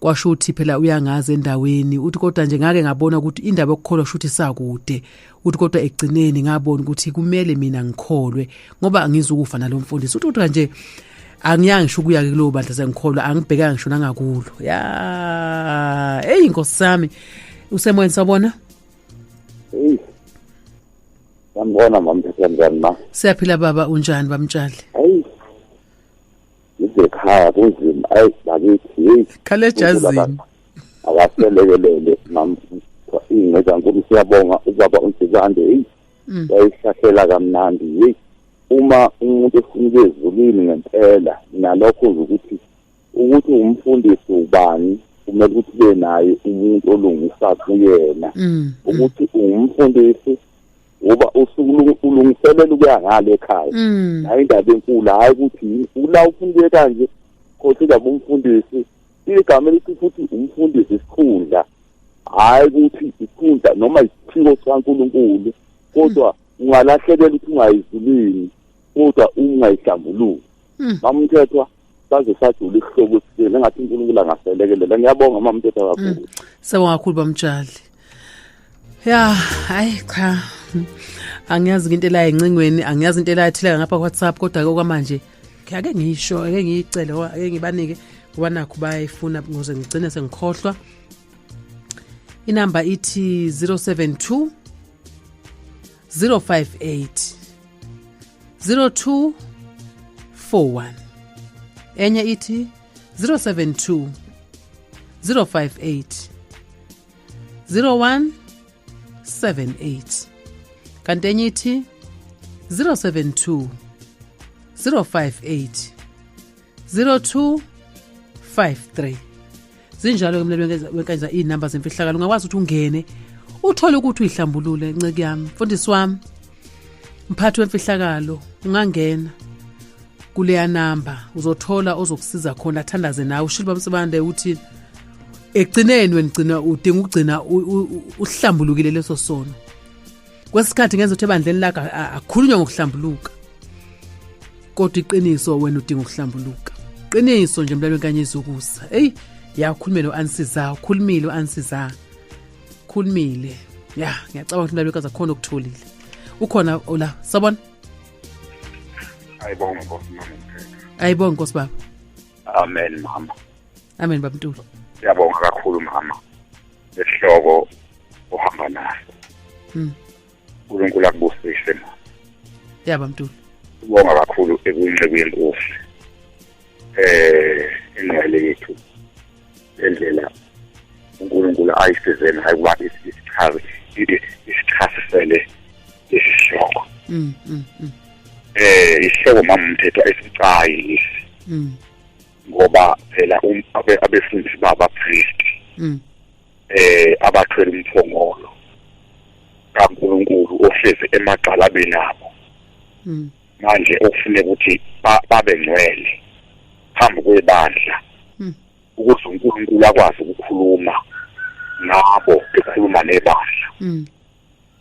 S1: kwasho uthi phela uyangazi endaweni. Uthi kodwa nje ngake ngabona ukuthi indaba yokukholwa shuthi sakude. Uthi kodwa egcineni ngabona ukuthi kumele mina ngikholwe ngoba angizukufa nalomfundisi. Uthi kodwa nje angiyanga ngisho ukuya kulowo bandla sengikholwa, angibhekanga ngisho nangakulo. Ya hey Nkosi sami, usemoyeni sawubona?
S6: Hey. Ngiyabona mama, njani ma?
S1: Siyaphila baba, unjani bamtshali?
S6: Hey. Ngisekhaya. Cha, kunzima, ayi bakithi, hey.
S1: Khale ejazini.
S6: Akaselekelele mama, ingceza nkulu, siyabonga ubaba uNtsikande, hey. Wayihlahlela kamnandi, hey. Uma umuntu efuna ukuya ezulwini ngempela, nalokho ukuthi umfundisi ubani, kumele ukuthi ube naye umuntu olungisa kuyena. Ukuthi ungumfundisi ngoba usulungiselela ukuya ngale ekhaya. Nayo indaba enkulu, hayi ukuthi ula ufuna kanje kodwa indaba umfundisi igama elithi futhi umfundisi isikhundla, hayi ukuthi isikhundla noma isiphiwo sikaNkulunkulu, kodwa ungalahlekela ukuthi ungayizulini kodwa ungayihlambuluki. MaMthethwa saze sajula isihloko esithile, engathi uNkulunkulu angaselekelela. Ngiyabonga MaMthethwa kakhulu.
S1: Siyabonga kakhulu bamtshali. Ya, hayi cha, angiyazi into la encingweni, angiyazi into la ethile ngapha ku WhatsApp, kodwa ke okwamanje ake ngisho, ake ngiyicele, ake ngibanike ngoba nakho bayayifuna ngoze ngigcine sengikhohlwa. Inamba ithi 072 058 0241, enye ithi 072 058 0178, kanti enye ithi 072 058 0253. Zinjalo ke mlelo wenkanza inamba zemfihlakalo. Ungakwazi ukuthi ungene uthole ukuthi uyihlambulule, nceki yami, mfundisi wami, mphathi wemfihlakalo, ungangena kuleya namba uzothola ozokusiza khona, athandaze nawe. Ushilo bamsibande uthi ekugcineni wena ugcina udinga ukugcina uhlambulukile leso sono. Kwesikhathi ngenza ukuthi ebandleni lakho akukhulunywa ngokuhlambuluka, kodwa iqiniso wena udinga ukuhlambuluka. Qiniso nje mlalelo wenkanyezi ukusa. Hey, yakhulumela uAnsiza, ukhulumile uAnsiza, khulumile. Ya, ngiyacabanga ukuthi mlalelo wenkaza khona okutholile. Ukhona ola, sabona?
S7: Ayibonga Nkosi mama Mthethwa.
S1: Ayibonga Nkosi baba.
S7: Amen mama.
S1: Amen baba Ntuli.
S7: Siyabonga kakhulu mama. Lesihloko ohamba naso. uNkulunkulu akubusise mama.
S1: Yaba Mntuli.
S7: Sibonga kakhulu ekuyinceku yenkosi. Ingcwele yethu. Indlela uNkulunkulu ayisize naye ukuba isichaze isichasisele lesihloko. Isihloko mama Mthethwa esibucayi lesi. Ngoba phela abefundisi babapriest. Abathwele umphongolo kaNkulunkulu ohlezi emagxalabeni abo. Manje okufuneka ukuthi babe ngcwele phambi kwebandla ukuze uNkulunkulu akwazi ukukhuluma nabo ekhuluma nebandla.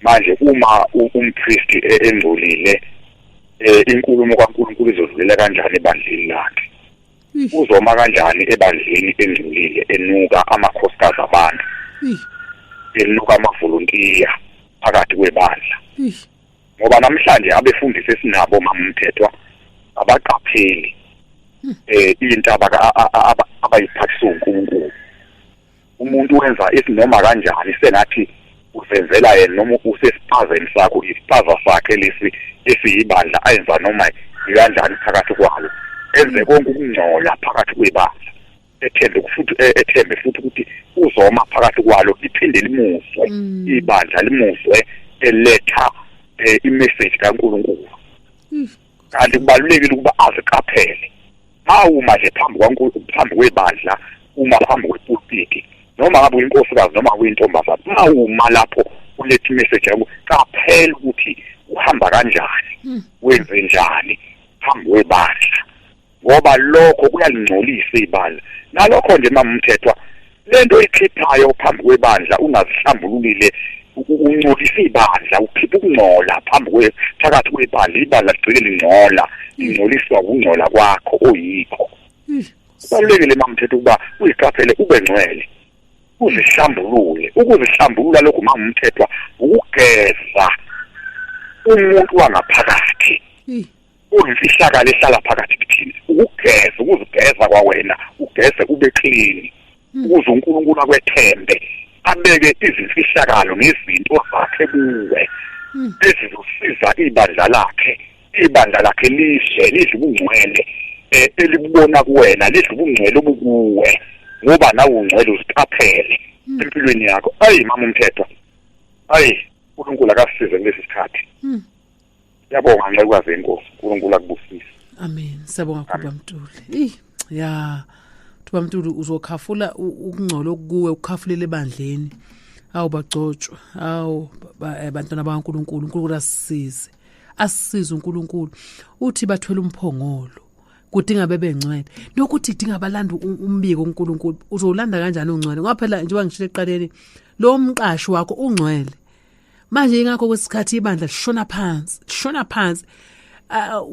S7: Manje uma umpriest engcolile, inkulumo kaNkulunkulu izodlulela kanjani ebandleni lakhe? Uzoma kanjani ebandleni engcolile enuka amakhosikazi abantu, enuka amavolontiya phakathi kwebandla? Ngoba namhlanje abefundisi esinabo mama Mthethwa abaqapheli into abayiphathiswa uNkulunkulu. Umuntu wenza isinoma kanjani sengathi uzenzela yena noma usesipazeni sakho, isipaza sakhe lesi esiyibandla ayenza noma kanjani phakathi kwalo, enze konke ukungcola phakathi kwebandla, ethembe futhi ukuthi uzoma phakathi kwalo liphinde limuzwe ibandla, limuzwe eletha imessage kaNkulunkulu. Kanti kubalulekile ukuba aziqaphele uma nje phambi kwaNkulunkulu, phambi kwebandla, uma phambi kwepulpiti, noma ngabe uyinkosikazi noma uyintombazana, uma lapho uletha imessage yakho, qaphela ukuthi uhamba kanjani, wenze njani phambi kwebandla, ngoba lokho kuyalingcolisa ibandla. Nalokho nje mama Mthethwa, lento ikhiphayo phambi kwebandla ungazihlambululile, ungcolisa ibandla, ukhipha ukungcola phambi phakathi kwebandla, ibandla ligcine lingcola, lingcoliswa ukungcola kwakho oyikho. Kubalulekile mama Mthethwa ukuba uyiqaphele, ube ngcwele, uzihlambulule. Ukuzihlambulula lokhu mama Mthethwa ukugeza umuntu wangaphakathi, uyimfihlakalo ehlala phakathi kuthina, ukugeza, ukuzigeza kwawena, ugeze ube clean, ukuze uNkulunkulu akwethembe, abeke izimfihlakalo nezinto zakhe kuwe ezizosiza ibandla lakhe, ibandla lakhe lihle, lidle ubungcwele, Elibona kuwena lidla ubungcwele obukuwe, ngoba nawe ungcwele uziqaphele empilweni yakho. Ayi mama uMthethwa, ayi uNkulunkulu akasisize kulesi sikhathi. Siyabonga ncekukazi yenkosi, uNkulunkulu akubusise.
S1: Amen. Siyabonga kakhulu Mntuli. Ya Thuba Mntuli, uzokhafula ukungcola okukuwe, ukukhafulela ebandleni. Awu bagcotshwa, awu bantwana bakaNkulunkulu, uNkulunkulu asisize. Asisize uNkulunkulu. Uthi bathwele umphongolo, kudinga bebengcwele. Nokuthi kudinga balanda umbiko kuNkulunkulu. Uzolanda kanjani ungcwele? Ngoba phela njengoba ngishilo ekuqaleni, lo mqashi wakho ungcwele. Manje ingakho kwesikhathi ibandla lishona phansi, lishona phansi.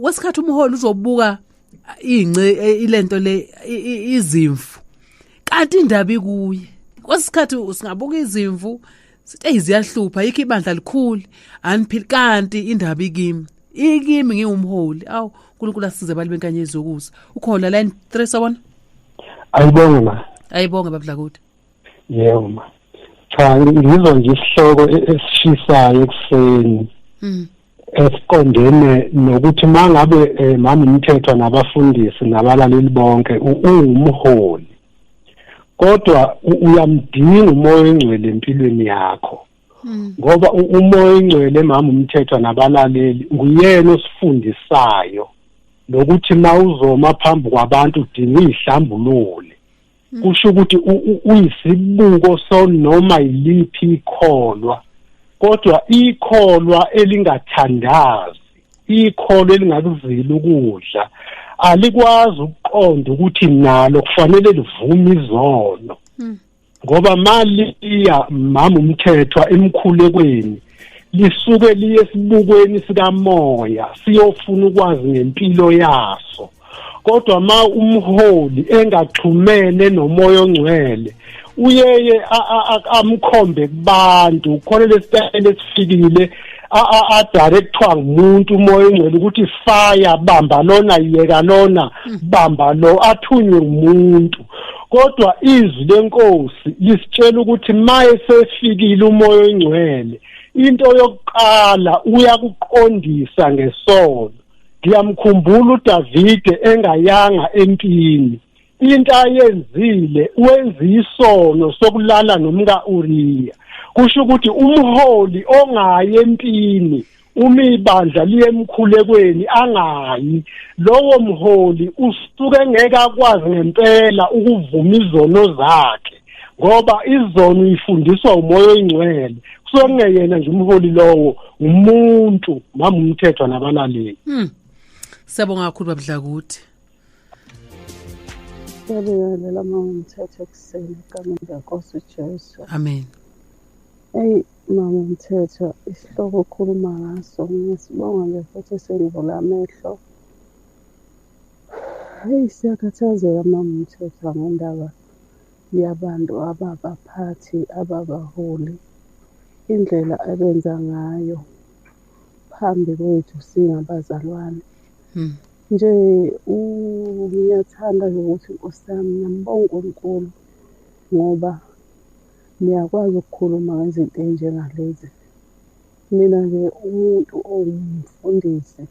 S1: Kwesikhathi umholi uzobuka ingce ilento le izimvu, kanti indaba ikuye. Kwesikhathi singabuka izimvu sithi hey ziyahlupha, yikho ibandla likhulu aniphili, kanti indaba ikimi, ikimi ngiwumholi. Awu uNkulunkulu asize bali benkanyezi yokusa. Ukhona line 3 sawona?
S8: Ayibonge ma.
S1: Ayibonge babudlakude.
S8: Yebo ma. Cha, ngizwa nje isihloko esishisayo ekuseni esiqondene nokuthi mangabe mama uMthethwa nabafundisi nabalaleli bonke uwumholi, kodwa uyamdinga umoya oyingcwele empilweni yakho, ngoba umoya oyingcwele mama uMthethwa nabalaleli nguyena osifundisayo nokuthi mawuzoma phambi kwabantu udinga uyihlambulule. Kusho ukuthi uyisibuko sonoma yiliphi ikholwa, kodwa ikholwa elingathandazi, ikholwa elingakuzili ukudla, alikwazi ukuqonda ukuthi nalo kufanele livume izono. Ngoba maliya mama uMthethwa emkhulekweni lisuke liye esibukweni sikamoya siyofuna ukwazi ngempilo yaso. Kodwa ma umholi engaxhumene nomoya ongcwele uyeye amkhombe kubantu, khona lesitayela esifikile a-directwa ngumuntu umoya ongcwele ukuthi fire, bamba lona, yeka lona, bamba lo, athunywe ngumuntu. Kodwa izwi lenkosi lisitshela ukuthi maye sefikile umoya ongcwele, into yokuqala uyakuqondisa ngesono. Ngiyamkhumbula uDavide engayanga empini, into ayenzile wenza isono sokulala nomka Uriya. Kusho ukuthi umholi ongayi empini, uma ibandla liye emkhulekweni angayi, lowo mholi usuke ngeke akwazi ngempela ukuvuma izono zakhe, ngoba izono ifundiswa umoya oyingcwele. Kusuke kungeyena nje umholi lowo, umuntu mama uMthethwa nabalaleli.
S1: Siyabonga kakhulu babudlakuthi.
S9: Siyabingelela mama uMthethwa ekuseni egameni lenkosi uJesu.
S1: Amen.
S9: Eyi mama uMthethwa, isihloko okhuluma ngaso ngiyasibonga nje futhi sengivula amehlo. Heyi siyakhathazeka mama uMthethwa ngendaba yabantu ababaphathi, ababaholi, indlela abenza ngayo phambi kwethu singabazalwane. Nje ngiyathanda nje ukuthi Nkosi yami ngiyambonga uNkulunkulu ngoba niyakwazi ukukhuluma ngezinto ey'njengalezi. Mina nje umuntu owumfundisi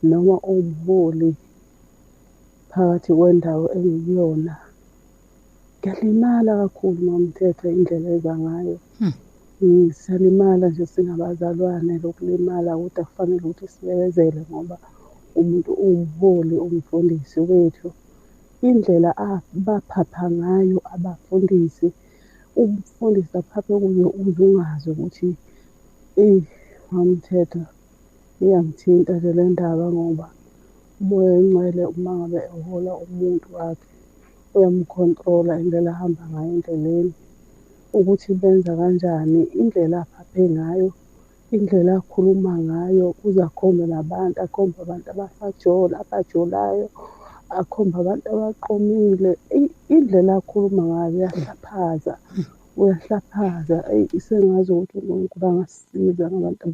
S9: noma owumholi phakathi kwendawo engikuyona, ngiyalimala kakhulu MaMthethwa indlela eza ngayo. Siyalimala nje singabazalwane, lokulimala kodwa kufanele ukuthi sibekezele ngoba umuntu uwumholi, umfundisi wethu. Indlela abaphapha ngayo abafundisi, umfundisi aphaphe kuze uze ungazi ukuthi eyi MaMthethwa iyangithinta nje le ndaba, ngoba umoya oyingcwele uma ngabe ehola umuntu wakhe uyamkhontrola indlela ahamba ngayo endleleni, ukuthi benza kanjani, indlela aphaphe ngayo, indlela akhuluma ngayo, uze akhombe nabantu, akhombe abantu abasajola, abajolayo, akhombe abantu abaqomile. Indlela akhuluma ngayo uyahlaphaza, uyahlaphaza. Eyi sengazi ukuthi uNkulunkulu angasisiza ngabantu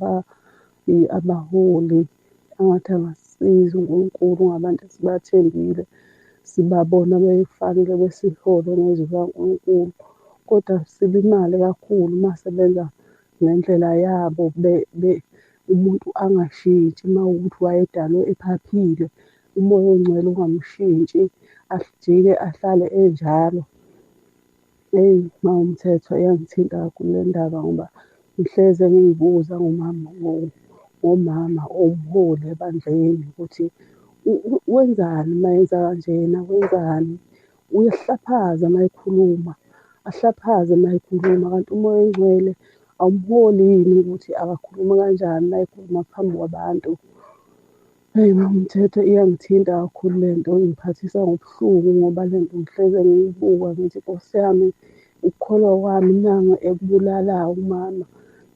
S9: abaholi, angathi angasisiza uNkulunkulu ngabantu esibathembile, sibabona befanele besihole ngezwi likaNkulunkulu, kodwa silimale kakhulu uma sebenza ngendlela yabo, umuntu angashintshi uma kuwukuthi wayedalwe ephaphile, umoya ongcwele ungamshintshi, ajike ahlale enjalo. Eyi, mawumthetho iyangithinta kakhulu le ndaba ngoba ngihleze ngiyibuza ngomama ngomama owumholi ebandleni ukuthi wenzani uma yenza kanjena, wenzani? Uyahlaphaza uma ekhuluma, ahlaphaze uma ekhuluma, kanti umoya oyingcwele awumholi yini ukuthi akakhuluma kanjani uma ekhuluma phambi kwabantu? Eyi, mawumthetho iyangithinta kakhulu le nto, ingiphathisa ngobuhlungu ngoba le nto ngihleze ngiyibuka ngithi Nkosi yami, ukukholwa kwami nangu ekubulala umama,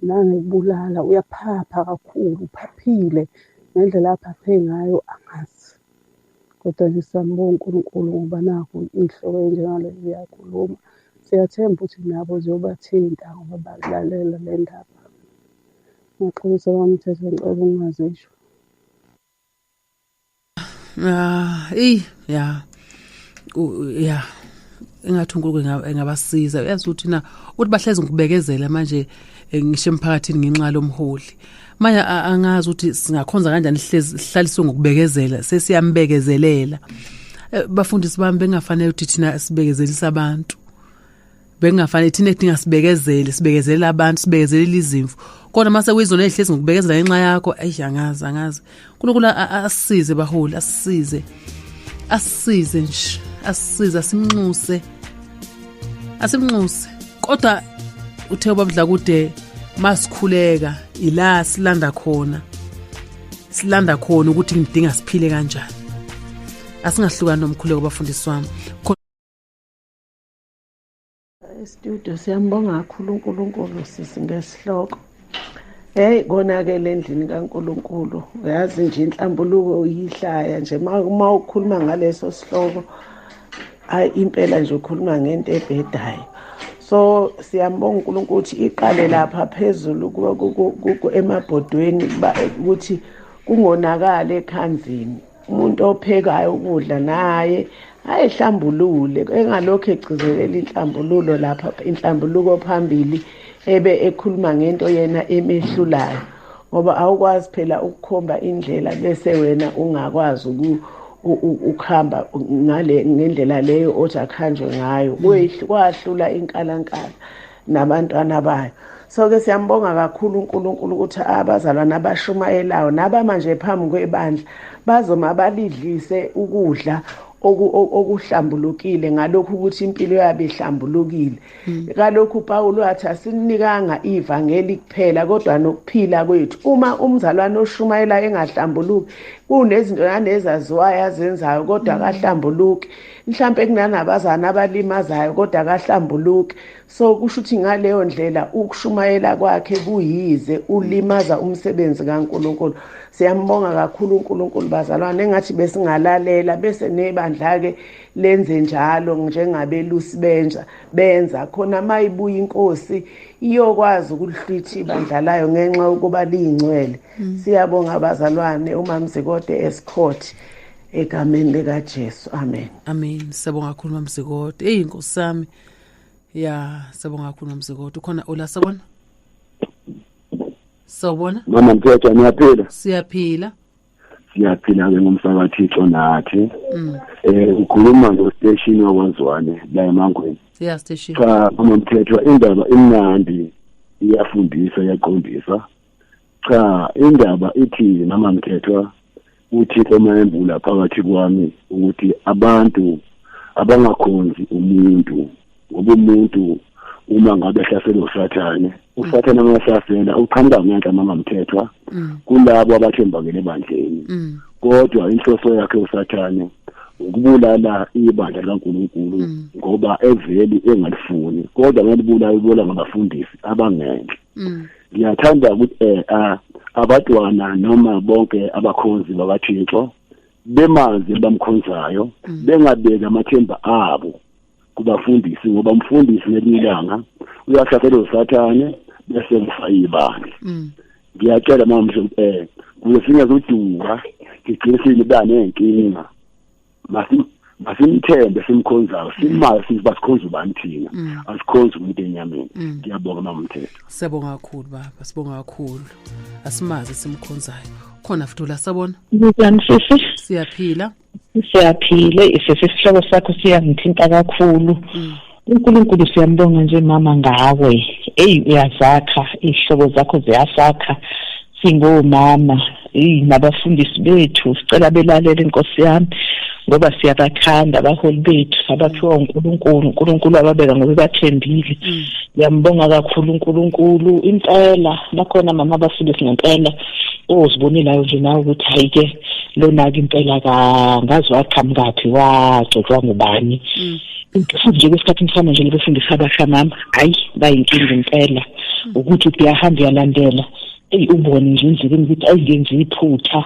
S9: nangu ekubulala, uyaphapha kakhulu, uphaphile ngendlela aphaphe ngayo angazi. Kodwa nje siyambonga uNkulunkulu ngoba nakhu iy'hloko ey'njengalezi ziyakhuluma. Siyathemba ukuthi nabo ziyobathinta ngoba balalela le ndaba. Ngiyaxolisa bamthetho, ngicela ungazisho.
S1: Ah, ey, ya. Ya. Engathi uNkulunkulu engabasiza. Uyazi ukuthi na uthi bahlezi ngokubekezela manje ngisho emphakathini ngenxa lomholi. Manje angazi ukuthi singakhonza kanjani sihlezi sihlaliswe ngokubekezela, sesiyambekezelela. Bafundisi bami bengafanele ukuthi thina sibekezelise abantu. Bengafanele thina kudinga sibekezele, sibekezelela abantu, sibekezelela izimvu. Kodwa mase kuyizona ezihlezi ngokubekezela ngenxa yakho, ayi angazi, angazi. uNkulunkulu asisize baholi, asisize. Asisize nje, asisize asimnxuse. Asimnxuse. Kodwa uthe ubabudla kude masikhuleka ila silanda khona. Silanda khona ukuthi ngidinga siphile kanjani. Asingahlukani nomkhuleko bafundisi wami.
S10: Studio siyambonga kakhulu uNkulunkulu sisi ngesihloko. Hey konakele endlini kaNkulunkulu. Uyazi nje inhlambuluko uyihlaya nje uma ukhuluma ngaleso sihloko ayi impela nje ukhuluma ngento ebhedayo. So siyambonga uNkulunkulu ukuthi iqale lapha phezulu emabhodweni ukuthi kungonakali ekhanzini. Umuntu ophekayo ukudla naye ayihlambulule engalokhu egcizelela inhlambululo lapha inhlambuluko phambili ebe ekhuluma ngento yena emehlulayo ngoba awukwazi phela ukukhomba indlela bese wena ungakwazi ukuhamba ngale ngendlela leyo othi akuhanjwe ngayo. Kwahlula inkalankala nabantwana bayo. So ke siyambonga kakhulu uNkulunkulu ukuthi abazalwane abashumayelayo nabamanje phambi kwebandla bazoma balidlise ukudla okuhlambulukile ngalokhu ukuthi impilo yabo ihlambulukile. Kalokhu uPaul wathi asinikanga ivangeli kuphela kodwa nokuphila kwethu. Uma umzalwane oshumayela engahlambuluki kunezinto nanezaziwayo azenzayo kodwa akahlambuluki, mhlambe kunanabazana abalimazayo kodwa akahlambuluki. So kusho ukuthi ngaleyo ndlela ukushumayela kwakhe kuyize, ulimaza umsebenzi kaNkulunkulu. Siyambonga kakhulu uNkulunkulu bazalwane, engathi besingalalela bese nebandla ke lenze njalo njengabelusi benza khona mayibuya inkosi iyokwazi ukulihlwitha ibandla layo ngenxa yokuba liyingcwele. Siyabonga bazalwane, uMamZikode Escort egameni lika Jesu, amen.
S1: Amen. Siyabonga kakhulu MamZikode. Hey Nkosi yami. Ya, siyabonga kakhulu MamZikode. Ukhona ola sabona? Sawubona?
S6: Mama Mthetho, niyaphila?
S1: Siyaphila.
S6: Siyaphila ke ngomsaka Thixo nathi. Ukhuluma ngo-station wakwaZwane la eMangweni.
S1: Yeah, station.
S6: Cha Mama Mthetho, indaba imnandi, iyafundisa, iyaqondisa. Cha, indaba ithi Mama Mthetho, uThixo mayembula phakathi kwami ukuthi abantu abangakhonzi umuntu, ngoba umuntu uma ngabe ehlaselwe uSathane, uSathane angahlasela uqhamuka ngenhla Mama Mthethwa kulabo abathembakele ebandleni. Kodwa inhloso yakhe uSathane ukubulala ibandla likaNkulunkulu ngoba eveli engalifuni, kodwa ngalibulala ubulala ngabafundisi abangenhla. Ngiyathanda ukuthi abantwana noma bonke abakhonzi bakaThixo bemazi bamkhonzayo bengabeki amathemba abo kubafundisi, ngoba umfundisi ngelinye ilanga uyahlaselwa uSathane bese kufa ibandla. Ngiyacela mama kuze singazoduka sigcine siba nenkinga, masimthembe simkhonzayo, simazi sithi basikhonza ubani thina, asikhonzi umuntu enyameni. Ngiyabonga mama Mthetho.
S1: Siyabonga kakhulu baba, sibonga kakhulu. Asimazi simkhonzayo. Khona futhi la, sabona.
S11: Njani sisi?
S1: Siyaphila.
S11: Siyaphile, isisi, isihloko sakho siyangithinta kakhulu. uNkulunkulu siyambonga nje mama ngawe. Ey, uyazakha, izihlobo zakho ziyasakha. Singomama, ey, nabafundisi bethu sicela belalele inkosi yami, ngoba siyabathanda abaholi bethu abaphiwa uNkulunkulu. uNkulunkulu ababeka ngoba bathembile. Ngiyambonga kakhulu uNkulunkulu impela. Bakhona mama abafundisi ngempela ozibonelayo nje nawe ukuthi hayi-ke lona-ke impela kangazi waqhamukaphi, wagcotshwa ngubani. Futhi nje kwesikhathini samanje lebefundisi abasha mama, hhayi bayinkinga impela, ukuthi uyahamba uyalandela, eyi ubone nje endleleni ukuthi ayi ngenze iphutha,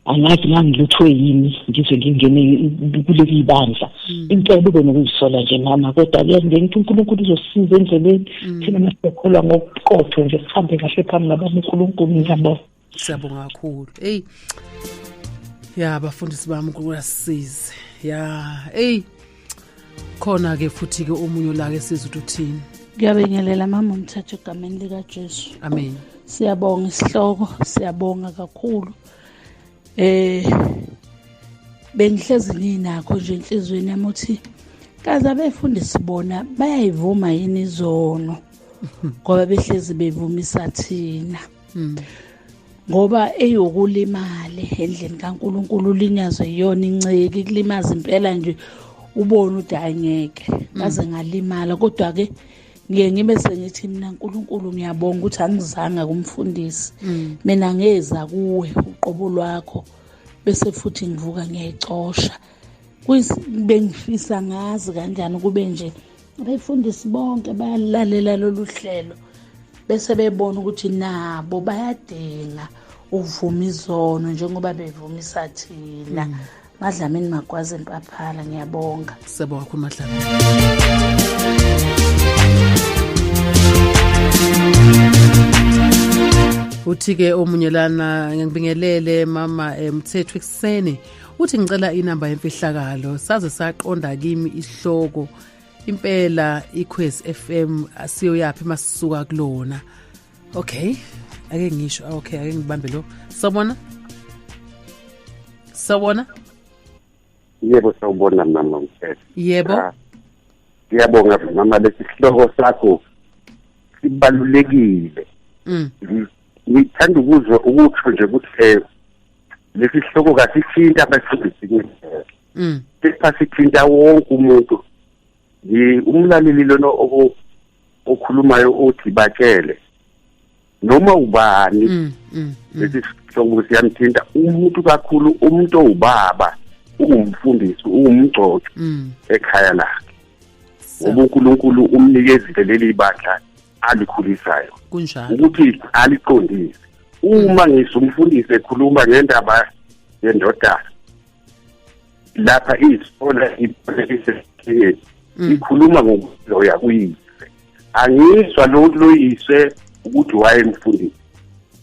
S11: angazi ngangiluthwe yini ngize ngingene kuleli bandla. Impela ube nokuzisola nje mama, kodwa-ke ngithi uNkulunkulu uzosisiza endleleni. Thina masizokholwa ngobuqotho nje, sihambe kahle phambi nabami uNkulunkulu. Ngiyabonga.
S1: Siyabonga kakhulu. Ey ya bafundisi bami, uNkulunkulu asisize. Ya ey khona ke futhi ke omunye olake sizwe ukuthi uthini.
S12: Ngiyabingelela mama uMthetho egameni likaJesu.
S1: Amen.
S12: Siyabonga isihloko, siyabonga kakhulu. Bengihlezi nginakho nje enhliziyweni yami uthi kaze abefundisi bona bayayivuma yini izono, ngoba behlezi bevumisa thina. Ngoba eyokulimala endlini kaNkulunkulu ulinyazwe iyona inceki, kulimaza impela nje ubone ukuthi angeke ngaze ngalimala. Kodwa ke ngiye ngibe sengithi mina uNkulunkulu ngiyabonga ukuthi angizange kumfundisi, mina ngeza kuwe uqobo lwakho, bese futhi ngivuka ngiyayicosha. Bengifisa ngazi kanjani kube nje abefundisi bonke bayalalela lolu hlelo bese bebona ukuthi nabo bayadinga ukuvuma izono njengoba bevumisa thina. Madlamini Magwaza eMpaphala, ngiyabonga.
S1: Siyabonga kakhulu Madlamini. Uthi ke omunye lana, ngibingelele mama Mthetho ekuseni, uthi ngicela inamba yemfihlakalo, saze saqonda kimi isihloko impela iKwezi FM asiyoyaphi masisuka kulona. Okay, ake ngisho, okay ake ngibambe lo. Sawubona. Sawubona.
S6: Yebo, sawubona mama Mthetho.
S1: Yebo.
S6: Ngiyabonga mama, lesi sihloko sakho sibalulekile. Ngithanda ukuzwa ukutsho nje ukuthi lesi sihloko kasithinta abafundisi kuphela. Kepha sithinta wonke umuntu. Umlaleli lona okhulumayo othi batshele noma ubani, lesi sihloko siyamthinta umuntu kakhulu, umuntu owubaba, ungumfundisi, ungumgcotshi ekhaya lakhe, ngoba uNkulunkulu umnikezile leli bandla alikhulisayo
S1: kunjalo
S6: ukuthi aliqondise. Uma ngisumfundisi ekhuluma ngendaba yendodana lapha izisola ipheleliseke ikhuluma ngokuloya kuyise, angizwa loyise ukuthi wayemfundisi,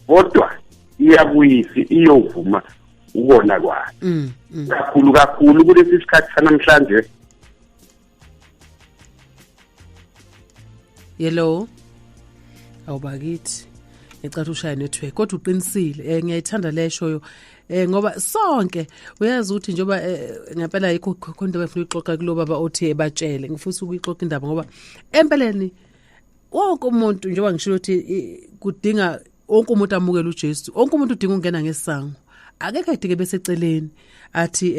S6: kodwa iyabuyisa iyovuma ukona kwakhe. Kakhulu kakhulu kulesi sikhathi sanamhlanje.
S1: Yellow awubakithi ngicela ushaya network, kodwa uqinisile. Ngiyayithanda leshoyo ngoba sonke uyazi ukuthi njengoba ngempela yikho khona into ebefuna uyixoxa kulo baba othi ebatshele, ngifisa ukuyixoxa indaba ngoba empeleni wonke umuntu njengoba ngishilo ukuthi kudinga wonke umuntu amukele uJesu, wonke umuntu udinga ukungena ngesango, akekho edike bese eceleni athi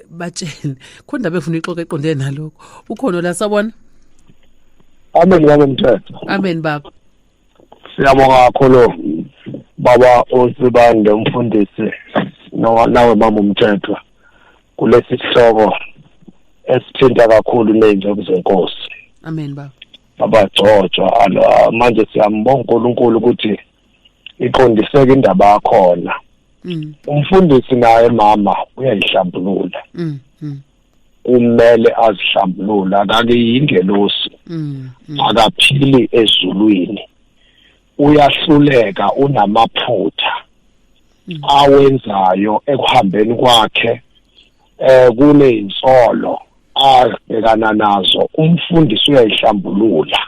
S1: batshele khona indaba efuna uyixoxa eqondene nalokho. Ukhona la, sawubona.
S8: Amen baba Mthetho.
S1: Amen baba.
S8: Siyabonga kakhulu baba uSibande umfundisi nawe mama uMthetho kulesi sihloko esithinta kakhulu nezinceku zenkosi.
S1: Amen baba.
S8: Abagcotshwa manje siyambonga uNkulunkulu ukuthi iqondiseke indaba yakhona. Umfundisi naye mama uyayihlambulula. Kumele azihlambulule, akake yingelosi, akaphili ezulwini, uyahluleka, unamaphutha awenzayo ekuhambeni kwakhe, kunezinsolo abhekana nazo. Umfundisi uyayihlambulula,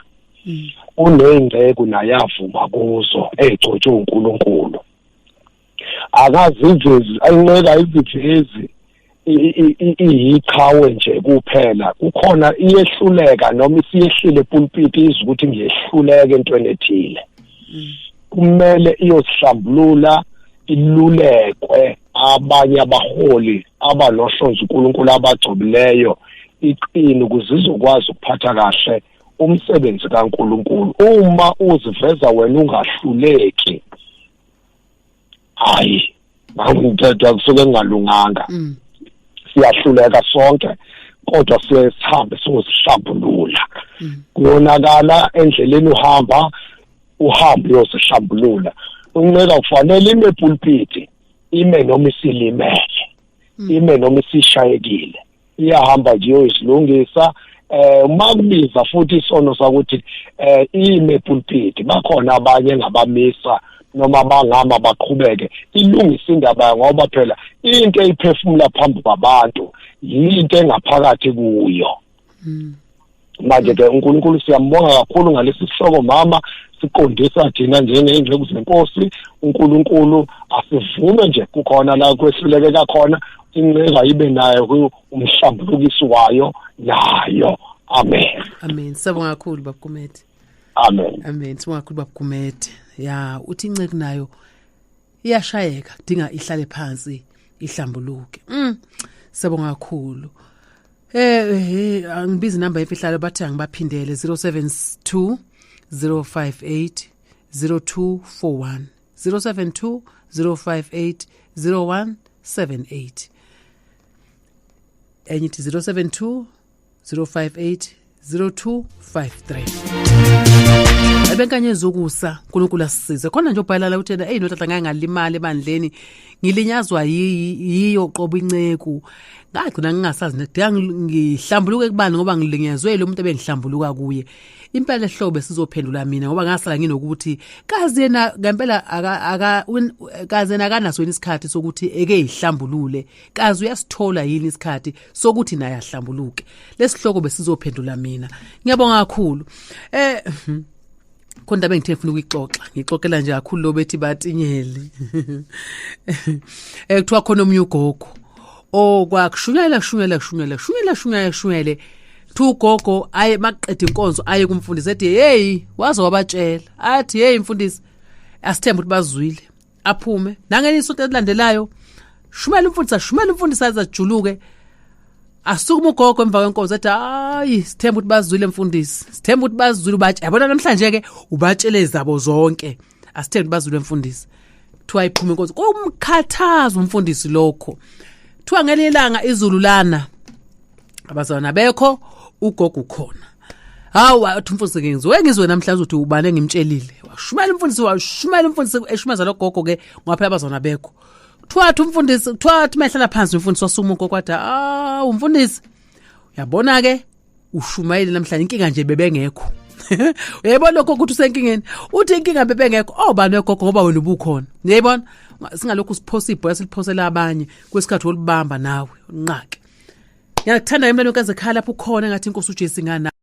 S8: uneyingceku naye avuma kuzo egcotshwe uNkulunkulu. Akazivezi ayinqeka izivezi iyiqhawe nje kuphela. Kukhona iyehluleka noma isiyehlile epulpit izwe ukuthi ngiyehluleka entweni ethile. Kumele iyozihlambulula, ilulekwe abanye abaholi abanohlonzo uNkulunkulu abagcobileyo, iqine ukuze izokwazi ukuphatha kahle umsebenzi kaNkulunkulu. Uma uziveza wena ungahluleki, hayi ngangumthetho kusuke kungalunganga. Siyahluleka sonke, kodwa siye sihambe siyozihlambulula. Kubonakala endleleni uhamba uyozihlambulula. Unqeka kufanele ime pulpit, ime noma isilimele, ime noma isishayekile, iyahamba nje iyozilungisa. Uma kubiza futhi isono sakuthi ime pulpit, bakhona abanye engabamisa noma bangama baqhubeke ilungisa indaba, ngoba phela into eyiphefumula phambi kwabantu yinto engaphakathi kuyo. Manje ke uNkulunkulu siyambonga kakhulu ngalesi sihloko mama, siqondisa thina njengey'nceku zenkosi. uNkulunkulu asivume nje, kukhona la kwehluleke kakhona, inceku ibe nayo umhlambulukisi wayo nayo. Amen.
S1: Amen. Siyabonga kakhulu Baba Gumede.
S8: Amen.
S1: Amen. Sibonga kakhulu Baba Gumede. Ya, uthi inceku nayo iyashayeka, kudinga ihlale phansi ihlambuluke. Siyabonga kakhulu. Angibizi inamba yemfihlalo, bathi angibaphindele 072 058 0241, 072 058 0178, enye ithi 072 058 0253. Ebenkanye zokusa, uNkulunkulu asisize. Khona nje ubhalala uthena, hey notata, ngake ngalimala ebandleni, ngilinyazwa yiyo qobo inceku, ngagcina ngingasazi nekudinga ngihlambuluke kubani, ngoba ngilinyazwe lo muntu ebengihlambuluka kuye. Impela ehlobo sizophendula mina, ngoba ngasala nginokuthi kazi yena ngempela kazi yena akanaso yini isikhathi sokuthi eke ihlambulule, kazi uyasithola yini isikhathi sokuthi naye ahlambuluke. Lesihloko besizophendula mina. Ngiyabonga kakhulu. Khona indaba engithe ngifuna ukuyixoxa, ngixoxela nje kakhulu lo bethi batinyele. Kuthiwa khona omunye ugogo okwakushunyayela kushunyayela kushunyayela kushunyayela kushunyayela kushunyayele. Kuthiwa ugogo aye maqeda inkonzo aye kumfundisi, ethi hey, waze wabatshela, athi hey mfundisi, asithembe ukuthi bazwile. Aphume nangelinye isonto elilandelayo, shumela umfundisi, ashumela umfundisi azajuluke. Asukuma ugogo emva kwenkonzo ethi hayi, sithemba ukuthi bazwile mfundisi, sithemba ukuthi bazwile, ubatshe yabona namhlanje ke ubatshele zabo zonke, asithemba ukuthi bazwile mfundisi. Kuthiwa iphuma inkonzo, kumkhathaza umfundisi lokho. Kuthiwa ngelinye ilanga izulu lana, abazalwana bekho, ugogo ukhona. Hawu, athi umfundisi ke ngizwe namhlanje ukuthi ubani engimtshelile. Washumela umfundisi, washumela umfundisi, eshumeza lo gogo ke ngoba phela abazalwana bekho. Kuthiwa athi umfundisi, kuthiwa athi mehlala phansi umfundisi, wasuma ugogo wathi ah umfundisi, uyabona ke ushumayele namhlanje, inkinga nje bebengekho. Uyayibona lokho ukuthi usenkingeni, uthi inkinga bebengekho obani wegogo ngoba wena ubukhona. Uyayibona, singalokhu siphosa ibhola siliphosela abanye, kwesikhathi olibamba nawe unqake. Ngiyakuthanda emlweni wekazekhala lapho ukhona, ngathi inkosi uJesu ingana.